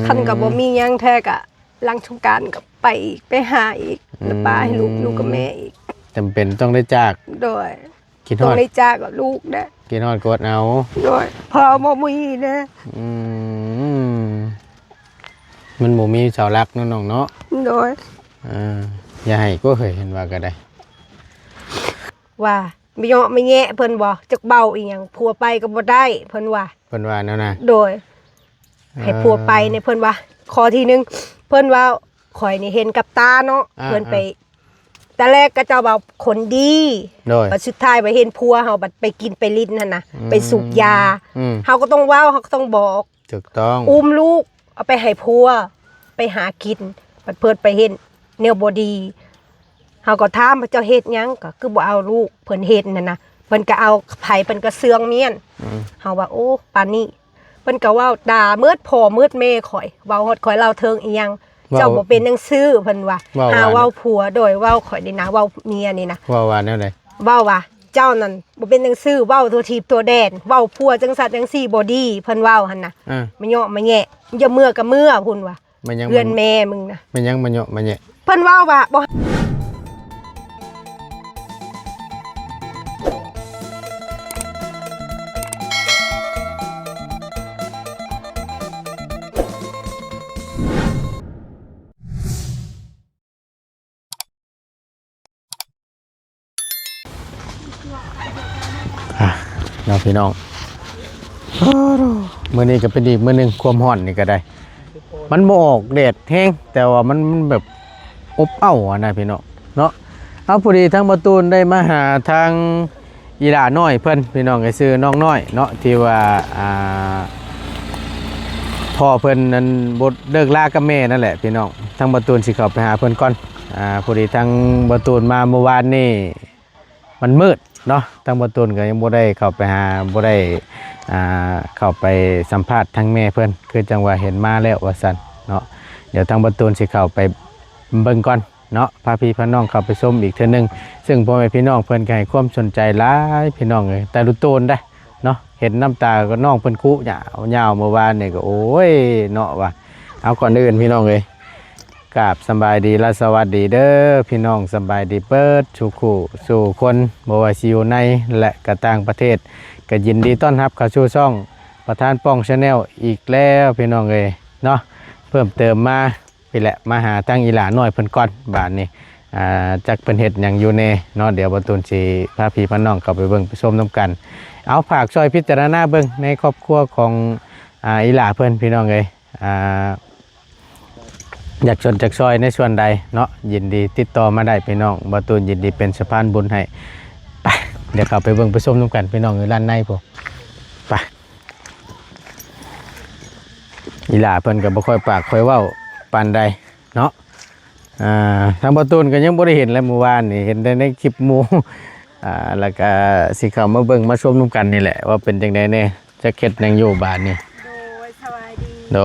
ຄັນກໍບໍ່ມີຫຍັງແທ້ກໍຫຼັງສົງການກໍໄປອີກ ໄປຫາອີກ ອືມ ແລ້ວປະໃຫ້ລູກຢູ່ກັບແມ່ອີກ. ຈຳເປັນຕ້ອງໄດ້ຈາກ. ໂດຍ. ຄິດຮອດ ຕ້ອງໄດ້ຈາກກັບລູກແດ່. ຄິດຮອດກໍອດເອົາ. ໂດຍ. ພໍ່ບໍ່ມີແດ່. ອືມ ມັນບໍ່ມີເສົາຫຼັກເນາະນ້ອງເນາະ. ໂດຍ. ເອີ ຢ່າໄຫ້ກໍເຮີ້ຍ ເຫັນວ່າກໍໄດ້ ວ່າມາເຍາະມາແຍະເພິ່ນບໍ່ ຈັກເວົ້າອີ່ຫຍັງ ຜົວໄປກໍບໍ່ໄດ້ ເພິ່ນວ່າ ເພິ່ນວ່າແນວນັ້ນ. ໂດຍ. ໃຫ້ຜົວໄປນີ້ ເອີ ເພິ່ນວ່າ ຂໍ້ທີໜຶ່ງ ເພິ່ນເວົ້າ ຂ້ອຍນີ້ເຫັນກັບຕາເນາະ ອ່າ ເພິ່ນໄປ ອ່າ ແຕ່ແລກກໍເຈົ້າວ່າຄົນດີ ໂດຍ ບັດສຸດທ້າຍໄປເຫັນຜົວເຮົາ ບັດໄປກິນໄປຫຼິ້ນຫັ້ນນະ ອືມ ໄປສູບຢາ ອືມ ເຮົາກໍຕ້ອງເວົ້າ ເຮົາກໍຕ້ອງບອກ. ຖືກຕ້ອງ. ອຸ້ມລູກເອົາໄປໃຫ້ຜົວ ໄປຫາກິນ ບັດເພິ່ນໄປເຮັດແນວບໍ່ດີ ເຮົາກໍຖາມວ່າ ເຈົ້າເຮັດຫຍັງ? ກໍຄືບໍ່ເອົາລູກເພິ່ນເຮັດຫັ້ນນະ ເພິ່ນກໍເອົາໃຜ ເພິ່ນກໍເຊື່ອງມ້ຽນ. ອືມ ເຮົາວ່າ ໂອ້ ປານນີ້ ເພິ່ນກໍເວົ້າດ່າໝົດພໍ່ໝົດແມ່ຂ້ອຍ ເວົ້າຮອດຂ້ອຍເລົ່າເຖິງອີ່ຫຍັງ ເວົ້າ ເຈົ້າບໍ່ເປັນໜັງສື ເພິ່ນວ່າ ຫາເວົ້າຜົວ ໂດຍ ເວົ້າຂ້ອຍນີ້ນະ ເວົ້າເມຍນີ້ນະ. ເວົ້າວ່າແນວໃດ? ເວົ້າວ່າ ເຈົ້ານັ້ນບໍ່ເປັນໜັງສື ເວົ້າທົ່ວທີບທົ່ວແດນ ເວົ້າຜົວຈັ່ງຊັ້ນຈັ່ງຊີ້ບໍ່ດີ ເພິ່ນເວົ້າຫັ້ນນະ. ອ່າ ມາເຍາະມາແຍະ ຢ່າເມືອກໍເມືອພຸ້ນວ່າ ແມ່ນຫຍັງ ເຮືອນແມ່ມຶງນະ. ແມ່ນຫຍັງມາເຍາະມາແຍະ? ເພິ່ນເວົ້າວ່າບໍ່ ອ່ະ ເນາະພີ່ນ້ອງ ມື້ນີ້ກໍເປັນອີກມື້ໜຶ່ງ ຄວາມຮ້ອນນີ້ກໍໄດ້ ມັນບໍ່ອອກແດດແຮງ ແຕ່ວ່າມັນ ມັນແບບອົບເອົ້າຫັ້ນນະພີ່ນ້ອງເນາະ. ເອົາ ພໍດີທາງບ່າວຕູນໄດ້ມາຫາທາງ ອີຫຼ້ານ້ອຍເພິ່ນ ພີ່ນ້ອງເອີຍ ຊື່ນ້ອງນ້ອຍເນາະ ທີ່ວ່າ ອ່າ ພໍ່ເພິ່ນນັ້ນບໍ່ເລີກລາກັບແມ່ນັ້ນແຫຼະພີ່ນ້ອງ. ທາງບ່າວຕູນຊິເຂົ້າໄປຫາເພິ່ນກ່ອນ ອ່າ ພໍດີທາງບ່າວຕູນມາມື້ວານນີ້ ມັນມືດເນາະ ທາງບ່າວຕູນກໍຍັງບໍ່ໄດ້ເຂົ້າໄປຫາ ບໍ່ໄດ້ ອ່າ ເຂົ້າໄປສຳພາດທາງແມ່ເພິ່ນ ຄືຈັ່ງວ່າເຫັນມາແລ້ວວ່າຊັ້ນເນາະ. ດຽວທາງບ່າວຕູນຊິເຂົ້າໄປເບິ່ງກ່ອນ ເນາະ ພາພີ່ພານ້ອງເຂົ້າໄປຊົມອີກເທື່ອໜຶ່ງ ຊຶ່ງພໍ່ແມ່ພີ່ນ້ອງເພິ່ນກໍໃຫ້ຄວາມສົນໃຈຫຼາຍພີ່ນ້ອງເອີຍ ແຕ່ລຸໂຕນໄດ໋ເນາະ ເຫັນນ້ຳຕາກໍນ້ອງເພິ່ນຄຸຍາວໆ ມື້ວານນີ້ກໍ ໂອ້ຍ ເນາະວ່າ. ເອົາ ກ່ອນອື່ນພີ່ນ້ອງເອີຍ ກາບສະບາຍດີ ແລະ ສະຫວັດດີເດີພີ່ນ້ອງ ສະບາຍດີເບິດສູ່ຄູ່ສູ່ຄົນ ບໍ່ວ່າຊິຢູ່ໃນ ແລະ ກໍຕ່າງປະເທດ ກໍຍິນດີຕ້ອນຮັບເຂົ້າສູ່ຊ່ອງປະທານປ່ອງ Channel ອີກແລ້ວພີ່ນ້ອງເອີຍເນາະ. ເພີ່ມເຕີມມາ ນີ້ແຫຼະ ມາຫາທາງອີຫຼ້ານ້ອຍເພິ່ນກ່ອນບາດນີ້ ອ່າ ຈັກເພິ່ນເຮັດຫຍັງຢູ່ແດ່ເນາະ. ດຽວບ່າວຕູນຊິພາພີ່ພານ້ອງເຂົ້າໄປເບິ່ງໄປຊົມນຳກັນ. ເອົາ ຝາກຊ່ອຍພິຈາລະນາເບິ່ງໃນຄອບຄົວຂອງ ອ່າ ອີຫຼ້າເພິ່ນ ພີ່ນ້ອງເອີຍ ອ່າ ຢາກຊົນຢາກຊ່ອຍໃນສ່ວນໃດເນາະ ຍິນດີຕິດຕໍ່ມາໄດ້ພີ່ນ້ອງ ບ່າວຕູນຍິນດີເປັນສະພານບຸນໃຫ້. ໄປ ດຽວເຂົ້າໄປເບິ່ງໄປຊົມນຳກັນພີ່ນ້ອງເອີຍ ດ້ານໃນພຸ້ນ ໄປ. ອີຫຼ້າເພິ່ນກໍບໍ່ຄ່ອຍປາກຄ່ອຍເວົ້າປານໃດເນາະ. ອ່າ ທາງບ່າວຕູນກໍຍັງບໍ່ໄດ້ເຫັນແຫຼະ ມື້ວານນີ້ເຫັນແຕ່ໃນຄລິບໝູ່ ອ່າ ແລ້ວກໍຊິເຂົ້າມາເບິ່ງມາຊົມນຳກັນນີ້ແຫຼະ ວ່າເປັນຈັ່ງໃດແດ່ ຈັກເຮັດຫຍັງຢູ່ບາດນີ້. ໂດຍ ສະບາຍດີ. ໂດ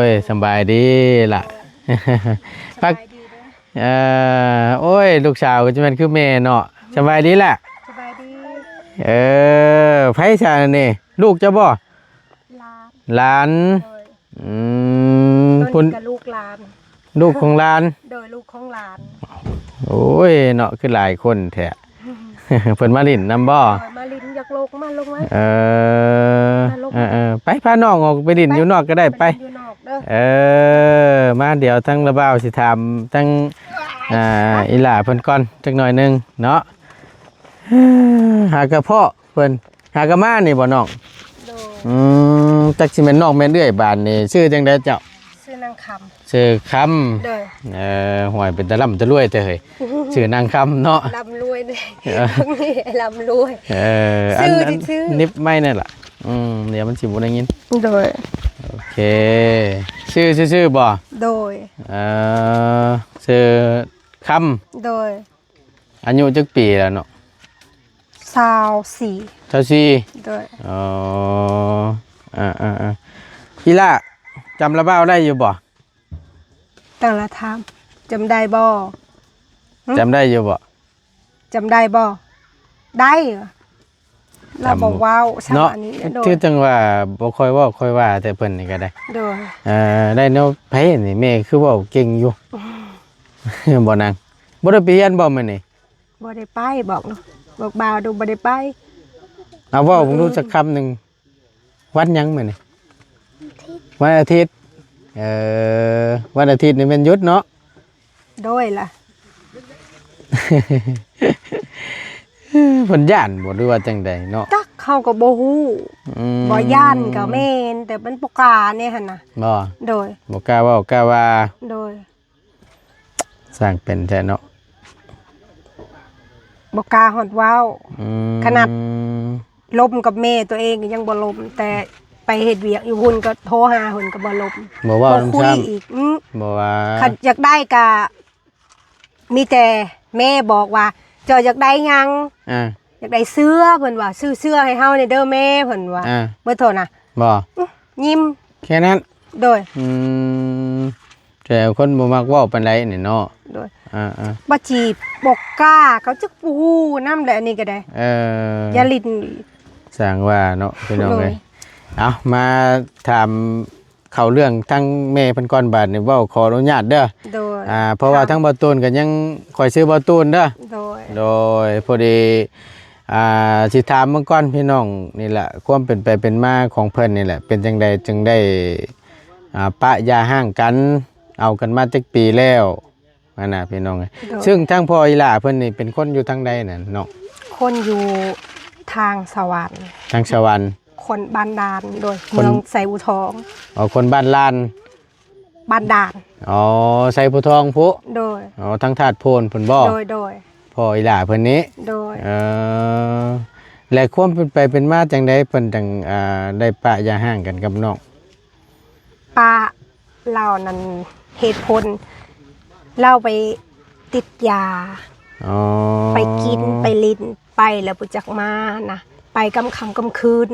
ຍ ສະບາຍດີລະ. ສະບາຍດີເດີ. ເອີ ໂອ້ຍ ລູກສາວກໍຈະແມ່ນຄືແມ່ເນາະ. ສະບາຍດີລະ. ສະບາຍດີ. ເອີ ໃຜຊະນີ້ ລູກເຈົ້າບໍ່? ຫຼານ. ຫຼານ. ໂດຍ. ອືມ ຕົວນີ້ກໍລູກຫຼານ ລູກຂອງຫຼານ. ໂດຍ ລູກຂອງຫຼານ. ໂອ້ຍເນາະ ຄືຫຼາຍຄົນແທ້. ເພິ່ນມາຫຼິ້ນນຳບໍ່? ໂດຍ ມາຫຼິ້ນ ຢາກລົງ ມາລົງມາ. ເອີ ມາລົງ ເອີໆ ໄປ ພານ້ອງອອກໄປຫຼິ້ນຢູ່ນອກກໍໄດ້ ໄປ ໄປຫຼິ້ນຢູ່ນອກເດີ. ເອີ ມາ ດຽວທາງລະບ່າວຊິຖາມທາງ ອ່າ ອີຫຼ້າເພິ່ນກ່ອນຈັກໜ້ອຍໜຶ່ງເນາະ. ຫາກະເພາະ ເພິ່ນຫາກະມານີ້ບໍ່ນ້ອງ? ໂດຍ. ອືມ ຈັກຊິແມ່ນນ້ອງແມ່ນເອື້ອຍບາດນີ້. ຊື່ຈັ່ງໃດເຈົ້າ? ຊື່ນາງຄຳ. ຊື່ຄຳ. ໂດຍ. ເອີ ຫ້ວຍ ເປັນຕາລ່ຳຕາລວຍແທ້ເຮີ້ຍ ຊື່ນາງຄຳເນາະ. ລ່ຳລວຍເດ້ ເອີ ລ່ຳລວຍ. ເອີ ອັນ ອັນ ນິບໄມແນ່ລະ. ອືມ ດຽວມັນຊິບໍ່ໄດ້ຍິນ. ໂດຍ. ໂອເຄ ຊື່ຊື່ໆບໍ່? ໂດຍ. ເອີ ຊື່ຄຳ. ໂດຍ. ອາຍຸຈັກປີແລ້ວເນາະ? ຊາວສີ່. ຊາວສີ່. ໂດຍ. ອໍ ອາໆໆ ອີຫຼ້າ ຈຳລະບ່າວໄດ້ຢູ່ບໍ່? ຕັ້ງລະຖາມ ຈຳໄດ້ບໍ່? ຫຶ? ຈຳໄດ້ຢູ່ບໍ່? ຈຳໄດ້ບໍ່? ໄດ້. ລາວບໍ່ເວົ້າຊ້ຳ ເນາະ ອັນນີ້ ໂດຍ ຄືຈັ່ງວ່າບໍ່ຄ່ອຍເວົ້າຄ່ອຍວ່າແຕ່ເພິ່ນນີ້ກໍໄດ້ ໂດຍ ເອີ ໄດ້ແນວໃຜນີ້ ແມ່ຄືເວົ້າເກັ່ງຢູ່ ບໍ່ນາງ ບໍ່ໄດ້ໄປຮຽນບໍ່ມື້ນີ້? ບໍ່ໄດ້ໄປ ບອກເນາະ ບອກບ່າວດູ ບໍ່ໄດ້ໄປ ເອົາເວົ້າເບິ່ງດູ ເອີ ຈັກຄຳໜຶ່ງ ວັນຫຍັງມື້ນີ້? ວັນອາທິດ ເອີ ວັນອາທິດນີ້ແມ່ນຢຸດເນາະ? ໂດຍລະ ເພິ່ນຢ້ານບໍ່ ຫຼືວ່າຈັ່ງໃດເນາະ? ຈັກ ເຮົາກໍບໍ່ຮູ້ ອືມ ບໍ່ຢ້ານກໍແມ່ນ ແຕ່ມັນບໍ່ກ້າແດ່ຫັ້ນນະ ບໍ່ ໂດຍ ບໍ່ກ້າເວົ້າກ້າວ່າ ໂດຍ ຊ່າງເປັນແທ້ເນາະ ບໍ່ກ້າຮອດເວົ້າ ອືມ ຂະໜາດລົມກັບແມ່ຕົວເອງກໍຍັງບໍ່ລົມ ແຕ່ໄປເຮັດວຽກຢູ່ພຸ້ນກໍໂທຫາເພິ່ນກໍບໍ່ລົມ ບໍ່ເວົ້ານຳຊ້ຳ ບໍ່ຄຸຍອີກ ອືມ ບໍ່ວ່າ ຄັນຢາກໄດ້ກະມີແຕ່ແມ່ບອກວ່າ ເຈົ້າຢາກໄດ້ຫຍັງ? ອ່າ ຢາກໄດ້ເສື້ອ ເພິ່ນວ່າ ຊື້ເສື້ອໃຫ້ເຮົາແດ່ເດີແມ່ ເພິ່ນວ່າ ອ່າ ເບີໂທນະ ບໍ່ ອື ຍິ້ມ ແຄ່ນັ້ນ ໂດຍ ອືມ ແຕ່ຄົນບໍ່ມັກເວົ້າປານໃດນີ້ເນາະ ໂດຍ ອ່າໆ ບໍ່ຈີບບໍ່ກ້າ ເຂົາຈັກບໍ່ຮູ້ນຳແຫຼະ ອັນນີ້ກໍໄດ້ ເອີ ຢ່າຫຼິ້ນ ຊ່າງວ່າເນາະ ພີ່ນ້ອງເອີຍ ໂດຍ ເອົາ ມາຖາມເຂົ້າເລື່ອງທາງແມ່ເພິ່ນກ່ອນ ບາດນີ້ເວົ້າ ຂໍອະນຸຍາດເດີ ໂດຍ ອ່າ ເພາະວ່າ ທາງ ທາງບ່າວຕູນກໍຍັງ ຂ້ອຍຊື່ບ່າວຕູນເດີ ໂດຍ ໂດຍ ພໍດີ ອ່າ ຊິຖາມເບິ່ງກ່ອນພີ່ນ້ອງນີ້ແຫຼະ ຄວາມເປັນໄປເປັນມາຂອງເພິ່ນນີ້ແຫຼະ ເປັນຈັ່ງໃດຈຶ່ງໄດ້ ອ່າ ປະຢ່າຮ້າງກັນ ເອົາກັນມາຈັກປີແລ້ວຫັ້ນນະພີ່ນ້ອງເອີຍ ໂດຍ ຊຶ່ງທາງພໍ່ອີ່ຫຼ້າເພິ່ນນີ້ເປັນຄົນຢູ່ທາງໃດນັ້ນເນາະ? ຄົນຢູ່ທາງສະຫວັນ ທາງສະຫວັນ ຄົນບ້ານດ່ານ ໂດຍ ຄົນ ເມືອງໄຊພູທອງ ອໍ ຄົນບ້ານລານ ບ້ານດ່ານ ອໍ ໄຊພູທອງພຸ້ນ ໂດຍ ອໍ ທາງທາດໂພນພຸ້ນບໍ? ໂດຍ ໂດຍ ພໍ່ອີ່ຫຼ້າເພິ່ນນີ້ ໂດຍ ເອີ ແລະ ຄວາມເປັນໄປເປັນມາຈັ່ງໃດ ເພິ່ນຈັ່ງ ອ່າ ໄດ້ປະຢ່າຮ້າງກັນກັບນ້ອງ? ປະ ລາວນັ້ນ ເຫດຜົນ ລາວໄປຕິດຢາ ອໍ ໄປກິນ ໄປຫຼິ້ນ ໄປແລ້ວບໍ່ຈັກມານະ ໄປກາງຄ່ຳກາງຄືນ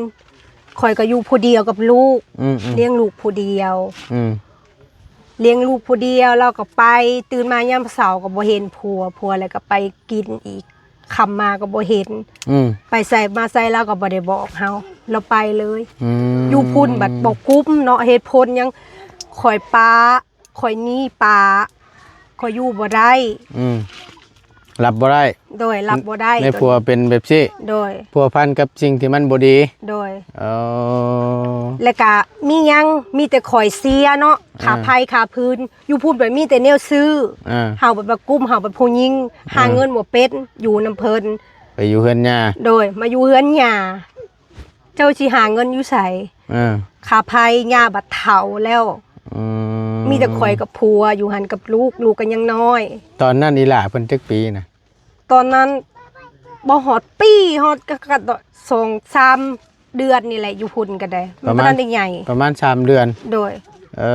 ຂ້ອຍກໍຢູ່ຜູ້ດຽວກັບລູກ ອືມໆ ລ້ຽງລູກຜູ້ດຽວ ອືມ ລ້ຽງລູກຜູ້ດຽວ ລາວກໍໄປ ຕື່ນມາຍາມເຊົ້າກໍບໍ່ເຫັນຜົວ ຜົວແລ້ວກໍໄປກິນອີກ ຄ່ຳມາກໍບໍ່ເຫັນ ອືມ ໄປໃສມາໃສລາວກໍບໍ່ໄດ້ບອກເຮົາ ລາວໄປເລີຍ ອືມ ຢູ່ພຸ້ນບັດບໍ່ກຸ້ມເນາະ ເຫດຜົນຫຍັງ ຂ້ອຍປະ ຂ້ອຍໜີປະ ຂ້ອຍຢູ່ບໍ່ໄດ້ ອືມ ຮັບບໍ່ໄດ້ ໂດຍ ຮັບບໍ່ໄດ້ ໃນຜົວເປັນແບບຊີ້ ໂດຍ ພົວພັນກັບສິ່ງທີ່ມັນບໍ່ດີ ໂດຍ ເອີ ແລ້ວກະມີຫຍັງ ມີແຕ່ຂ້ອຍເສຍເນາະ ອ່າ ຄ່າໄຟຄ່າຟືນ ຢູ່ພຸ້ນໄປມີແຕ່ແນວຊື້ ອ່າ ເຮົາໄປປະກຸ້ມ ເຮົາເປັນຜູ້ຍິງ ອ່າ ຫາເງິນບໍ່ເປັນ ຢູ່ນຳເພິ່ນ ໄປຢູ່ເຮືອນຍ່າ ໂດຍ ມາຢູ່ເຮືອນຍ່າ ເຈົ້າຊິຫາເງິນຢູ່ໃສ? ເອີ ຄ່າໄຟ ຍ່າບັດເຖົ້າແລ້ວ ອືມ ມີແຕ່ຂ້ອຍກັບຜົວຢູ່ຫັ້ນກັບລູກ ລູກກໍຍັງນ້ອຍ ຕອນນັ້ນອີ່ຫຼ້າເພິ່ນຈັກປີນະ? ຕອນນັ້ນບໍ່ຮອດປີ ຮອດກະ ກະສອງສາມເດືອນນີ້ແຫຼະ ຢູ່ພຸ້ນກໍໄດ້ ມັນປະມານ ບໍ່ທັນໄດ້ໃຫຍ່ ປະມານສາມເດືອນ ໂດຍ ເອີ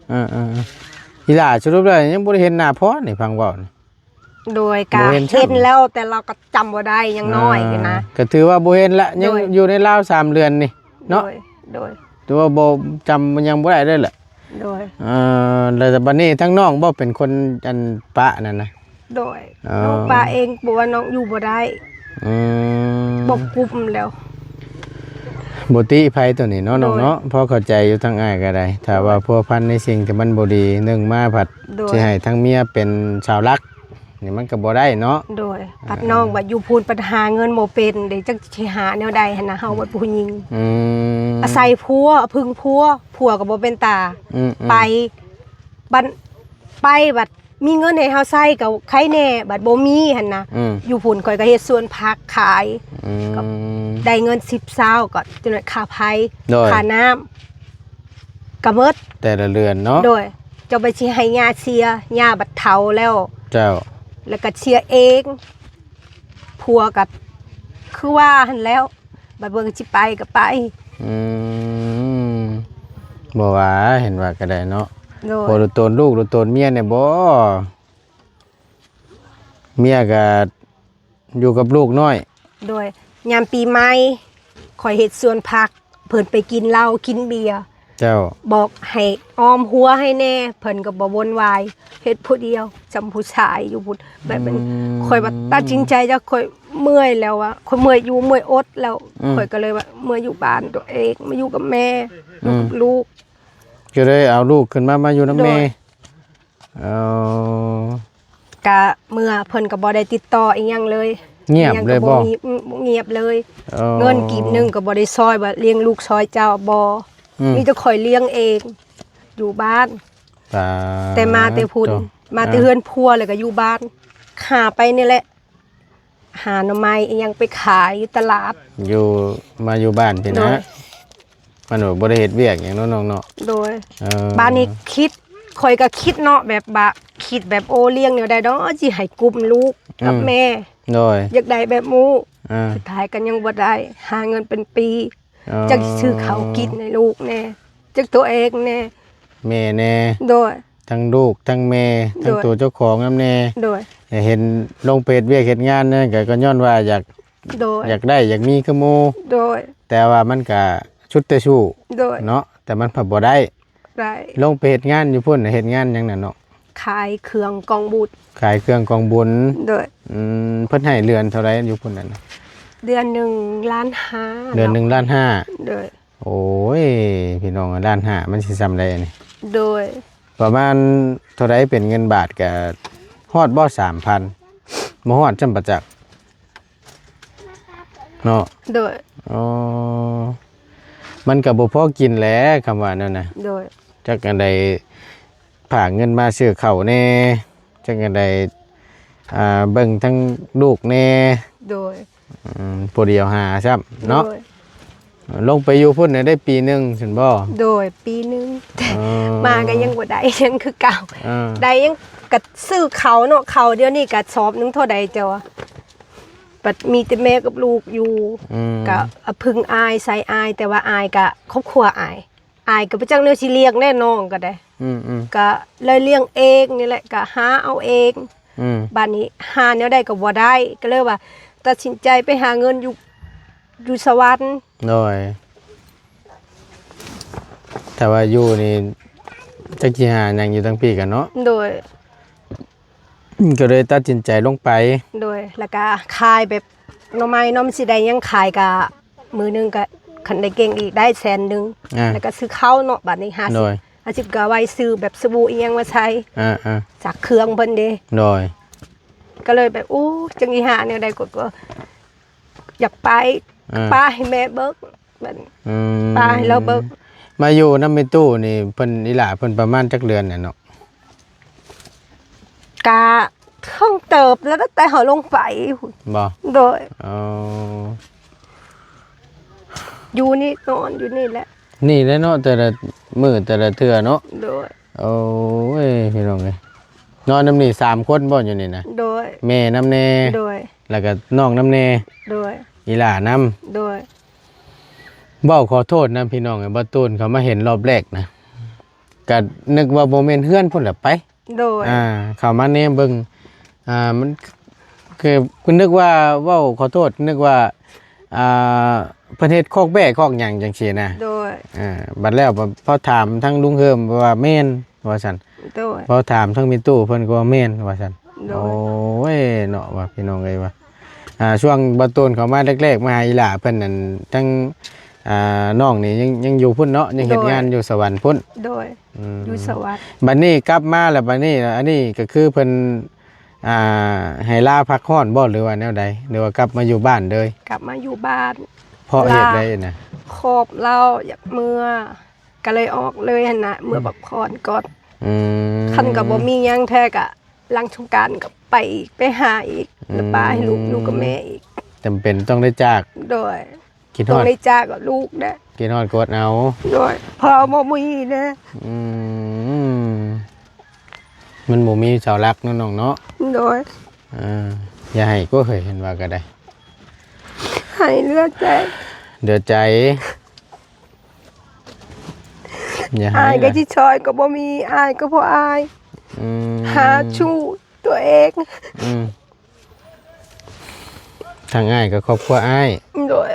ເອີໆໆ ອີ່ຫຼ້າສະຫຼຸບແລ້ວຍັງບໍ່ໄດ້ເຫັນໜ້າພໍ່ນີ້ ຟັງເວົ້ານີ້ ໂດຍ ກະ ບໍ່ເຫັນຊ້ຳ ເຫັນແລ້ວ ແຕ່ລາວກໍຈຳບໍ່ໄດ້ ຍັງນ້ອຍຢູ່ນະ ອ່າ ກໍຖືວ່າບໍ່ເຫັນລະ ຍັງ ໂດຍ ຢູ່ໃນລາວສາມເດືອນນີ້ເນາະ ໂດຍ ໂດຍ ຖືວ່າບໍ່ ຈຳຍັງບໍ່ໄດ້ເລີຍລະ ໂດຍ ເອີ ແລ້ວບັດນີ້ທາງນ້ອງບໍ່ເປັນຄົນອັນປະນັ້ນນະ? ໂດຍ ອໍ ນ້ອງປະເອງ ເພາະວ່ານ້ອງຢູ່ບໍ່ໄດ້ ອືມ ບໍ່ກຸ້ມແລ້ວ ບໍ່ຕິໃຜໂຕນີ້ເນາະ ໂດຍ ນ້ອງເນາະ ພໍເຂົ້າໃຈຢູ່ ທາງອ້າຍກໍໄດ້ ຖ້າວ່າພົວພັນໃນສິ່ງທີ່ມັນບໍ່ດີ ໜຶ່ງມາພັດ ໂດຍ ຊິໃຫ້ທາງເມຍເປັນເສົາຫຼັກ ນີ້ມັນກໍບໍ່ໄດ້ເນາະ ໂດຍ ອ່າ ພັດນ້ອງບັດຢູ່ພຸ້ນ ພັດຫາເງິນບໍ່ເປັນເດ້ ຈັກຊິຫາແນວໃດຫັ້ນນະ ເຮົາບັດຜູ້ຍິງ ອືມ ອາໄສຜົວ ເພິ່ງຜົວ ຜົວກໍບໍ່ເປັນຕາ ອືມໆ ໄປ ບັດ ໄປບັດມີເງິນໃຫ້ເຮົາໃຊ້ກໍໄຄແດ່ ບັດບໍ່ມີຫັ້ນນະ ອືມ ຢູ່ພຸ້ນຂ້ອຍກໍເຮັດສວນຜັກຂາຍ ອືມ ກໍໄດ້ເງິນສິບ ຊາວ ກໍຈົນວ່າຄ່າໄຟ ໂດຍ ຄ່ານ້ຳ ກະໝົດ ແຕ່ລະເດືອນເນາະ ໂດຍ ເຈົ້າໄປຊິໃຫ້ຍ່າເສຍ ຍ່າບັດເຖົ້າແລ້ວ ເຈົ້າ ແລ້ວກະເສຍເອງ ຜົວກະຄືວ່າຫັ້ນແລ້ວ ບັດເບິ່ງຊິໄປກະໄປ ອືມ ບໍ່ວ່າ ເຫັນວ່າກະໄດ້ເນາະ ໂດຍ ບໍ່ໂຕນລູກໂຕນເມຍແດ່ບໍ ເມຍກະ ຢູ່ກັບລູກນ້ອຍ ໂດຍ ຍາມປີໃໝ່ ຂ້ອຍເຮັດສວນຜັກ ເພິ່ນໄປກິນເຫຼົ້າກິນເບຍ ເຈົ້າ ບອກໃຫ້ອ້ອມຮົວໃຫ້ແດ່ ເພິ່ນກໍບໍ່ວົນວາຍ ເຮັດຜູ້ດຽວ ສ່ຳຜູ້ຊາຍຢູ່ພຸ້ນ ແບບ ອືມ ຂ້ອຍວ່າຕັດສິນໃຈ ແລ້ວຂ້ອຍເມື່ອຍແລ້ວວ່າ ຂ້ອຍເມື່ອຍຢູ່ເມື່ອຍອົດແລ້ວ ອືມ ຂ້ອຍກໍເລີຍວ່າເມືອຢູ່ບ້ານຕົວເອງ ມາຢູ່ກັບແມ່ ອືມ ຢູ່ກັບລູກ ກໍເລີຍເອົາລູກຂຶ້ນມາ ມາຢູ່ນຳແມ່ ໂດຍ ເອີ ກະເມື່ອເພິ່ນກໍບໍ່ໄດ້ຕິດຕໍ່ອີ່ຫຍັງເລີຍ ງຽບເລີຍບໍ່? ອືມ ງຽບເລີຍ ເອີ ເງິນກີບໜຶ່ງກໍບໍ່ໄດ້ຊ່ອຍວ່າລ້ຽງລູກຊ່ອຍເຈົ້າ ບໍ່ ອືມ ມີແຕ່ຂ້ອຍລ້ຽງເອງ ຢູ່ບ້ານ ປາ ແຕ່ມາແຕ່ພຸ້ນ ໂຕ ມາແຕ່ ອ່າ ເຮືອນຜົວ ແລ້ວກໍຢູ່ບ້ານ ຫາໄປນີ້ແຫຼະ ຫາໜໍ່ໄມ້ອີ່ຫຍັງໄປຂາຍຢູ່ຕະຫຼາດ ຢູ່ ມາຢູ່ບ້ານພີ້ນະ ໂດຍ ມັນບໍ່ໄດ້ເຮັດວຽກຫຍັງເນາະນ້ອງເນາະ ໂດຍ ເອີ ບາດນີ້ຄິດ ຂ້ອຍກໍຄິດເນາະ ແບບວ່າຄິດແບບ ໂອ້ ລ້ຽງແນວໃດເນາະ ຊິໃຫ້ກຸ້ມລູກກັບ ອືມ ແມ່ ໂດຍ ຢາກໄດ້ແບບໝູ່ ອ່າ ສຸດທ້າຍກໍຍັງບໍ່ໄດ້ ຫາເງິນເປັນປີ ອໍ ຈັກຊິຊື້ເຂົ້າກິນໃຫ້ລູກແດ່ ຈັກຕົວເອງແດ່ ແມ່ແດ່ ໂດຍ ທັງລູກທັງແມ່ ໂດຍ ທັງຕົວເຈົ້າຂອງນຳແດ່ ໂດຍ ເຫັນລົງໄປເຮັດວຽກເຮັດງານນັ້ນ ກໍ ກໍຍ້ອນວ່າຢາກ ໂດຍ ຢາກໄດ້ຢາກມີຄືໝູ່ ໂດຍ ແຕ່ວ່າມັນກະສຸດແຕ່ສູ້ ໂດຍ ເນາະ ແຕ່ມັນພັດບໍ່ໄດ້ ໄດ້ ລົງໄປເຮັດງານຢູ່ພຸ້ນ ເຮັດງານຫຍັງນະນ້ອງ? ຂາຍເຄື່ອງກອງບຸນ ຂາຍເຄື່ອງກອງບຸນ ໂດຍ ອືມ ເພິ່ນໃຫ້ເດືອນເທົ່າໃດຢູ່ພຸ້ນນັ້ນ? ເດືອນໜຶ່ງລ້ານຫ້າ ເດືອນໜຶ່ງລ້ານຫ້າ ໂດຍ ໂອ້ຍ ພີ່ນ້ອງ ລ້ານຫ້າ ມັນຊິສ່ຳໃດອັນນີ້? ໂດຍ ປະມານເທົ່າໃດເປັນເງິນບາດ ກະຮອດບໍ່ ສາມພັນ ບໍ່ຮອດຊ້ຳປະຈັກ ເນາະ ໂດຍ ອໍ ມັນກໍບໍ່ພໍກິນແຫຼະ ຄຳວ່ານັ້ນນະ ໂດຍ ຈັກອັນໃດ ຝາກເງິນມາຊື້ເຂົ້າແດ່ ຈັ່ງໃດ ອ່າ ເບິ່ງທັງລູກແດ່ ໂດຍ ອືມ ຜູ້ດຽວຫາຊ້ຳເນາະ ໂດຍ ລົງໄປຢູ່ພຸ້ນນະໄດ້ປີໜຶ່ງຊັ້ນບໍ່? ໂດຍ ປີໜຶ່ງ ອໍ ມາກໍຍັງບໍ່ໄດ້ຫຍັງຄືເກົ່າ ອ່າ ໄດ້ຫຍັງກໍຊື້ເຂົ້າເນາະ ເຂົ້າດຽວນີ້ກະສອບໜຶ່ງເທົ່າໃດເຈົ້າ ບັດມີແຕ່ແມ່ກັບລູກຢູ່ ອືມ ກະອາ ເພິ່ງອ້າຍ ໃສ່ອ້າຍ ແຕ່ວ່າອ້າຍກະຄອບຄົວອ້າຍ ອ້າຍກໍບໍ່ຈັກແນວຊິລ້ຽງແດ່ ນ້ອງກໍໄດ້ ອືມໆ ກໍເລີຍລ້ຽງເອງນີ້ແຫຼະ ກໍຫາເອົາເອງ ອືມ ບາດນີ້ຫາແນວໃດກໍບໍ່ໄດ້ ກໍເລີຍວ່າຕັດສິນໃຈໄປຫາເງິນຢູ່ ຢູ່ສະຫວັນ ໂດຍ ແຕ່ວ່າຢູ່ນີ້ຈັກຊິຫາຫຍັງຢູ່ທາງພີ້ກັນເນາະ ໂດຍ ກໍເລີຍຕັດສິນໃຈລົງໄປ ໂດຍ ແລ້ວກໍຂາຍແບບໜໍ່ໄມ້ເນາະ ມັນຊິໄດ້ຫຍັງຂາຍ ກະມື້ໜຶ່ງກະຄັນໄດ້ເກັ່ງອີກໄດ້ແສນໜຶ່ງ ອ່າ ແລ້ວກໍຊື້ເຂົ້າເນາະ ບາດນີ້ຫ້າສິບ ໂດຍ ຫ້າສິບ ກໍໄວ້ຊື້ແບບສະບູອີ່ຫຍັງມາໃຊ້ ອ່າໆ ຊັກເຄື່ອງເພິ່ນເດ້ ໂດຍ ກໍເລີຍແບບ ໂອ້ ຈັ່ງຊິຫາແນວໃດ ກໍ ກໍຢາກໄປ ອ່າ ປ້າໃຫ້ແມ່ເບິ່ງ ບັດນີ້ ອືມ ປ້າໃຫ້ລາວເບິ່ງ ມາຢູ່ນຳແມ່ຕູ້ນີ້ ເພິ່ນ ອີ່ຫຼ້າເພິ່ນປະມານຈັກເດືອນແຫຼະເນາະ? ກະເຖິງເຕີບແລ້ວ ແຕ່ເຮົາລົງໄປພຸ້ນ ບໍ່? ໂດຍ ອໍ ຢູ່ນີ້ ນອນຢູ່ນີ້ແຫຼະ ນີ້ແຫຼະເນາະ ແຕ່ລະມື້ແຕ່ລະເທື່ອເນາະ ໂດຍ ໂອ້ຍ ພີ່ນ້ອງເອີຍ ນອນນຳນີ້ສາມຄົນບໍ່ຢູ່ນີ້ນະ? ໂດຍ ແມ່ນຳແດ່ ໂດຍ ແລ້ວກໍນ້ອງນຳແດ່ ໂດຍ ອີ່ຫຼ້ານຳ ໂດຍ ເວົ້າຂໍໂທດນຳພີ່ນ້ອງເອີຍ ບ່າວຕູນເຂົາມາເຫັນລອບແລກນະ ກໍນຶກວ່າບໍ່ແມ່ນເຮືອນພຸ້ນແຫຼະໄປ ໂດຍ ອ່າ ເຂົ້າມາແນມເບິ່ງ ອ່າ ມັນ ຄື ຄືນຶກວ່າ ເວົ້າຂໍໂທດ ນຶກວ່າ ອ່າ ເພິ່ນເຮັດຄອກແບ້ຄອກຫຍັງຈັ່ງຊີ້ນະ ໂດຍ ອ່າ ບັດແລ້ວ ພໍ ພໍຖາມທາງລຸງເຮີມວ່າແມ່ນວ່າຊັ້ນ ໂດຍ ພໍຖາມທາງແມ່ຕູ້ເພິ່ນກໍວ່າແມ່ນວ່າຊັ້ນ ໂດຍ ໂອ້ຍ ເນາະ ວ່າພີ່ນ້ອງເອີຍວ່າ ອ່າ ຊ່ວງບ່າວຕູນເຂົ້າມາແລກໆ ມາຫາອີ່ຫຼ້າເພິ່ນນັ້ນ ທັງ ອ່າ ນ້ອງນີ້ຍັງ ຍັງຢູ່ພຸ້ນເນາະ ຍັງເຮັດ ໂດຍ ງານຢູ່ສະຫວັນພຸ້ນ ໂດຍ ອືມ ຢູ່ສະຫວັນ ບັດນີ້ກັບມາແລ້ວ ບັດນີ້ ອັນນີ້ກໍຄືເພິ່ນ ອ່າ ໃຫ້ລາພັກຮ້ອນບໍ່ ຫຼືວ່າແນວໃດ ຫຼືວ່າກັບມາຢູ່ບ້ານເລີຍ? ກັບມາຢູ່ບ້ານ ເພາະເຫດໃດນະ? ລາ ຄອບລາວຢາກເມືອ ກໍເລີຍອອກເລີຍຫັ້ນນະ ເມືອ ອືມ ພັກຜ່ອນກ່ອນ ອືມ ຄັນກໍບໍ່ມີຫຍັງແທ້ກໍຫຼັງສົງການກໍໄປອີກ ໄປຫາອີກ ອືມ ແລ້ວປະໃຫ້ລູກຢູ່ກັບແມ່ອີກ ຈຳເປັນຕ້ອງໄດ້ຈາກ ໂດຍ ຄິດຮອດ ຕ້ອງໄດ້ຈາກກັບລູກແດ່ ຄິດຮອດກອດເອົາ ໂດຍ ເພາະບໍ່ມີແດ່ ອືມ ມັນບໍ່ມີເສົາຫຼັກເນາະນ້ອງເນາະ ໂດຍ ເອີ ຢ່າໄຫ້ກໍເຮີ້ຍ ເຫັນວ່າກໍໄດ້ ໄຫ້ເຫຼືອໃຈ ເຫຼືອໃຈ ຢ່າໄຫ້ ອ້າຍກໍຊິຊ່ອຍກໍບໍ່ມີ ອ້າຍກໍບໍ່ອາຍ ອືມ ຫາຊູ້ຕົວເອງ ອືມ ທາງອ້າຍກໍຄອບຄົວອ້າຍ ໂດຍ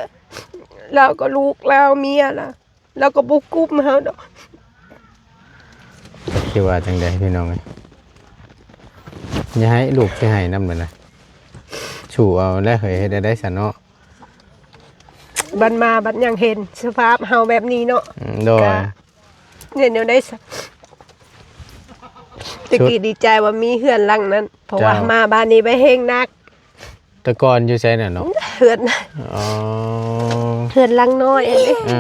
ລາວກໍລູກລາວເມຍລະ ລາວກໍບໍ່ກຸ້ມເຮົາດອກ ຊິວ່າຈັ່ງໃດພີ່ນ້ອງເອີຍ? ຢ່າໃຫ້ລູກຊິໃຫ້ນຳເດີນະ. ສູ້ເອົາແຫຼະເຮີ້ຍ ເຮັດແນວໃດຊັ້ນເນາະ? ບັດມາບັດຍັງເຫັນສະພາບເຮົາແບບນີ້ເນາະ. ອືມ ໂດຍ ກະເຮັດແນວໃດຊະ? ຕະກີ້ດີໃຈວ່າມີເຮືອນຫຼັງນັ້ນ ເພາະວ່າ ເຈົ້າ ມາບ້ານນີ້ໄປແຮງໜັກ. ແຕ່ກ່ອນຢູ່ໃສນະເນາະ? ເຮືອນ ອໍ ເຮືອນຫຼັງນ້ອຍອັນນີ້. ເອີ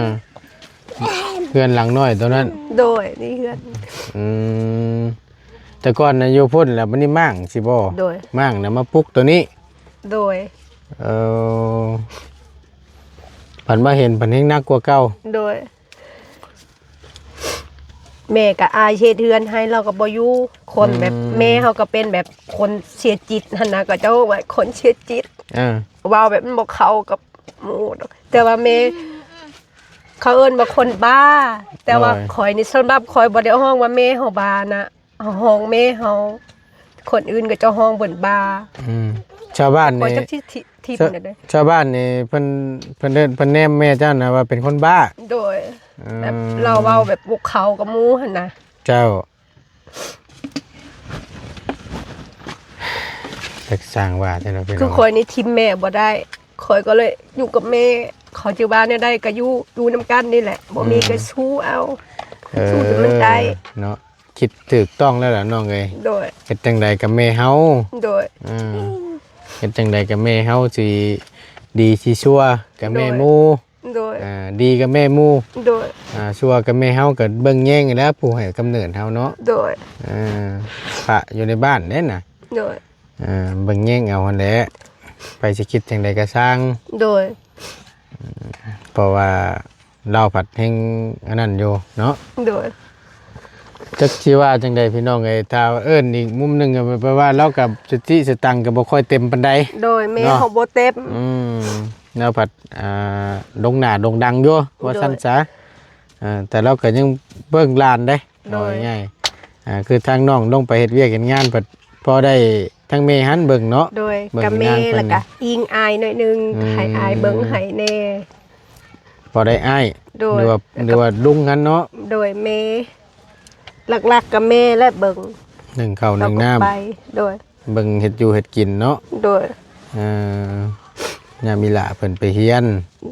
ເຮືອນຫຼັງນ້ອຍໂຕນັ້ນ. ໂດຍ ນີ້ເຮືອນ. ອືມ ແຕ່ກ່ອນນະຢູ່ພຸ້ນ ແລ້ວບັດນີ້ມ້າງຊິບໍ່? ໂດຍ ມ້າງນະມາປຸກໂຕນີ້. ໂດຍ ເອີ ພັດມາເຫັນພັດແຮງໜັກກວ່າເກົ່າ. ໂດຍ ແມ່ກໍອາຍເຮັດເຮືອນໃຫ້ ລາວກໍບໍ່ຢູ່. ຄົນແບບ ອືມ ແມ່ເຮົາກໍເປັນແບບຄົນເສຍຈິດຫັ້ນນະ ເຂົາເຈົ້າວ່າຄົນເສຍຈິດ. ເອີ ເວົ້າແບບມັນບໍ່ເຂົ້າກັບໝູ່ດອກ ແຕ່ວ່າແມ່ ເຂົາເອີ້ນວ່າຄົນບ້າ. ແຕ່ວ່າ ໂດຍ ຂ້ອຍນີ້ ສຳລັບຂ້ອຍບໍ່ໄດ້ຮ້ອງວ່າແມ່ເຮົາບ້ານະ ເຮົາຮ້ອງແມ່ເຮົາ ຄົນອື່ນເຂົາເຈົ້າຮ້ອງເພິ່ນບ້າ. ອືມ ຊາວບ້ານນີ້ ຂ້ອຍຈັກຊິ ທີ່ ທີ່ ຊາວ ເພິ່ນ ຊາວບ້ານນີ້ເພິ່ນ ເພິ່ນເອີ້ນ ເພິ່ນແນມແມ່ເຈົ້ານະວ່າເປັນຄົນບ້າ. ໂດຍ ອືມ ແບບລາວເວົ້າແບບບໍ່ເຂົ້າກັບໝູ່ຫັ້ນນະ. ເຈົ້າ ຈັກຊ່າງວ່າແທ້ເນາະພີ່ນ້ອງ. ຄືຂ້ອຍນີ້ຖິ້ມແມ່ບໍ່ໄດ້ ຂ້ອຍກໍເລີຍຢູ່ກັບແມ່. ເຂົາຈະວ່າແນວໃດກໍຢູ່ ຢູ່ນຳກັນນີ້ແຫຼະ ບໍ່ມີ ອືມ ກໍສູ້ເອົາ. ເອີ ສູ້ຈົນມັນໄດ້ເນາະ. ຄິດຖືກຕ້ອງແລ້ວລະນ້ອງເອີຍ. ໂດຍ ເຮັດຈັ່ງໃດກັບແມ່ເຮົາ. ໂດຍ ເອີ ເຮັດຈັ່ງໃດກັບແມ່ເຮົາຊິດີຊິຊົ່ວກັບແມ່ໝູ່. ໂດຍ ອ່າ ດີກັບແມ່ໝູ່. ໂດຍ ອ່າ ຊົ່ວກັບແມ່ເຮົາ ກໍເບິ່ງແຍງແລ້ວ ຜູ້ໃຫ້ກຳເນີດເຮົາເນາະ. ໂດຍ ເອີ ພະຢູ່ໃນບ້ານເດ້ນະ. ໂດຍ ເອີ ເບິ່ງແຍງເອົາຫັ້ນແຫຼະ ໃຜຊິຄິດຈັ່ງໃດກໍຊ່າງ. ໂດຍ ເພາະວ່າ ລາວພັດແຮງອັນນັ້ນຢູ່ເນາະ. ໂດຍ ຈັກຊິວ່າຈັ່ງໃດພີ່ນ້ອງເອີຍ ຖ້າເອີ້ນອີກມຸມໜຶ່ງກໍແປວ່າລາວກໍສະຕິສະຕັງກໍບໍ່ຄ່ອຍເຕັມປານໃດ. ໂດຍ ແມ່ເນາະ ເຮົາບໍ່ເຕັມ. ອືມ ລາວພັດ ອ່າ ໂດ່ງໜ້າໂດ່ງດັງຢູ່ ວ່າຊັ້ນຊະ. ໂດຍ ອ່າ ແຕ່ລາວກໍຍັງເບິ່ງຫຼານເດ້. ໂດຍ ເວົ້າງ່າຍໆ ອ່າ ຄືທາງນ້ອງລົງໄປເຮັດວຽກເຮັດງານ ພັດພໍໄດ້ທາງແມ່ຫັ້ນເບິ່ງເນາະ. ໂດຍ ເບິ່ງ ກັບແມ່ ງານເພິ່ນ ແລ້ວກໍອີງອ້າຍໜ້ອຍໜຶ່ງ ອືມ ໃຫ້ອ້າຍເບິ່ງໃຫ້ແດ່. ພໍໄດ້ອ້າຍ ໂດຍ ຫຼືວ່າ ແລ້ວກໍ ຫຼືວ່າລຸງຫັ້ນເນາະ. ໂດຍ ແມ່ ຫຼັກໆກໍແມ່ແຫຼະເບິ່ງ ໜຶ້ງເຂົ້າໜຶ້ງນ້ຳ ແລ້ວກໍໄປ. ໂດຍ ເບິ່ງເຮັດຢູ່ເຮັດກິນເນາະ. ໂດຍ ເອີ ຍາມອີຫຼ້າເພິ່ນໄປຮຽນ.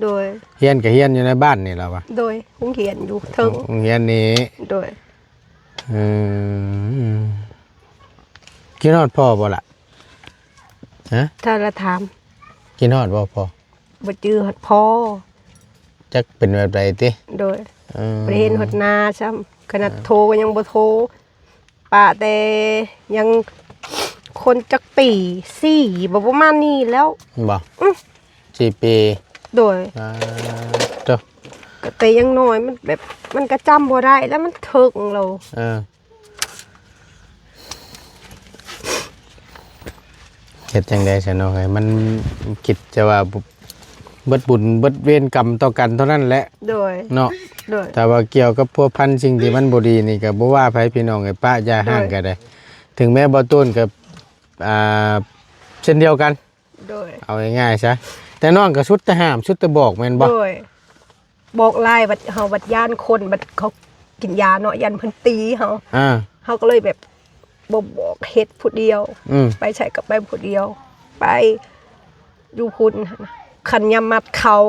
ໂດຍ ຮຽນກໍຮຽນຢູ່ໃນບ້ານນີ້ລະວະ? ໂດຍ ໂຮງຮຽນຢູ່ເທິງ ໂຮງຮຽນນີ້. ໂດຍ ເອີ ຄິດຮອດພໍ່ບໍ່ລະ? ຮະ? ຖ້າລະຖາມ ຄິດຮອດບໍ່ພໍ່? ບໍ່ຈື່ຮອດພໍ່ ຈັກເປັນແບບໃດຕິ. ໂດຍ ເອີ ບໍ່ໄດ້ເຫັນຮອດໜ້າຊ້ຳ ຂະໜາດ ເອີ ໂທກໍຍັງບໍ່ໂທ. ປະແຕ່ຍັງຄົນຈັກປີ ສີ່ ບໍ່ ປະມານນີ້ແລ້ວ ບໍ່? ອື ສີ່ປີ. ໂດຍ ອ່າ ໂທ້ ກໍແຕ່ຍັງນ້ອຍ ມັນແບບ ມັນກໍຈຳບໍ່ໄດ້ແລ້ວ ມັນເຖິງແລ້ວ. ເອີ ເຮັດຈັ່ງໃດຊະເນາະ ໃຫ້ມັນຄິດຈະວ່າ ເບິດບຸນເບິດເວນກຳຕໍ່ກັນເທົ່ານັ້ນແຫຼະ. ໂດຍ ເນາະ ໂດຍ ຖ້າວ່າກ່ຽວກັບພົວພັນສິ່ງທີ່ມັນບໍ່ດີນີ້ ກໍບໍ່ວ່າໃຜພີ່ນ້ອງເອີຍ ປະຢ່າຮ້າງ ໂດຍ ກໍໄດ້. ເຖິງແມ້ບໍ່ຕູນກໍ ອ່າ ເຊັ່ນດຽວກັນ. ໂດຍ ເອົາງ່າຍໆຊະ ແຕ່ນ້ອງກໍສຸດແຕ່ຫ້າມ ສຸດແຕ່ບອກແມ່ນບໍ່? ໂດຍ ບອກຫຼາຍ ບັດເຮົາບັດຢ້ານຄົນ ບັດເຂົາກິນຢາເນາະ ຢ້ານເພິ່ນຕີເຮົາ ອ່າ ເຮົາກໍເລີຍແບບບໍ່ບອກ ເຮັດຜູ້ດຽວ ອືມ ໄປໃສກໍໄປຜູ້ດຽວ ໄປຢູ່ພຸ້ນ. ຄັນຍາມມັດເຂົ້າ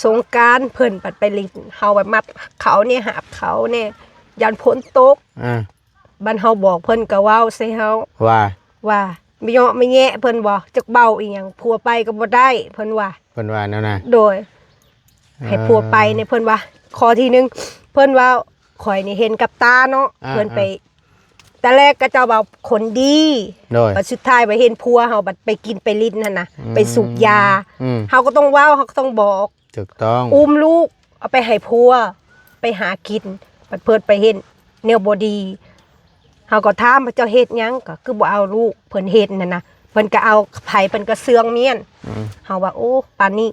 ສົງການ ເພິ່ນບັດໄປຫຼິ້ນ ເຮົາບັດມັດເຂົ້າແດ່ ຫາບເຂົ້າແດ່ ຢ້ານຝົນຕົກ ອ່າ ບັດເຮົາບອກ ເພິ່ນກໍເວົ້າໃສ່ເຮົາ ວ່າ ວ່າມາເຍາະມາແຍະ ເພິ່ນວ່າ ຈັກເວົ້າອີ່ຫຍັງ ຜົວໄປກໍບໍ່ໄດ້ ເພິ່ນວ່າ ເພິ່ນວ່າແນວນັ້ນ. ໂດຍ ເອີ ໃຫ້ຜົວໄປນີ້ ເພິ່ນວ່າ ຂໍ້ທີໜຶ່ງ ເພິ່ນວ່າ ຂ້ອຍນີ້ເຫັນກັບຕາເນາະ ອ່າ ເພິ່ນໄປ ອ່າ ແຕ່ແລກກໍເຈົ້າວ່າຄົນດີ ໂດຍ ບັດສຸດທ້າຍໄປເຫັນຜົວເຮົາ ບັດໄປກິນໄປຫຼິ້ນຫັ້ນນະ ອືມ ໄປສູບຢາ ອືມ ເຮົາກໍຕ້ອງເວົ້າ ເຮົາກໍຕ້ອງບອກ ຖືກຕ້ອງ ອຸ້ມລູກເອົາໄປໃຫ້ຜົວ ໄປຫາກິນ ບັດເພິ່ນໄປເຮັດແນວບໍ່ດີ ເຮົາກໍຖາມວ່າ ເຈົ້າເຮັດຫຍັງ? ກໍຄືບໍ່ເອົາລູກເພິ່ນເຮັດຫັ້ນນະ ເພິ່ນກໍເອົາໃຜ ເພິ່ນກໍເຊື່ອງມ້ຽນ ອືມ ເຮົາວ່າ ໂອ້ ປານນີ້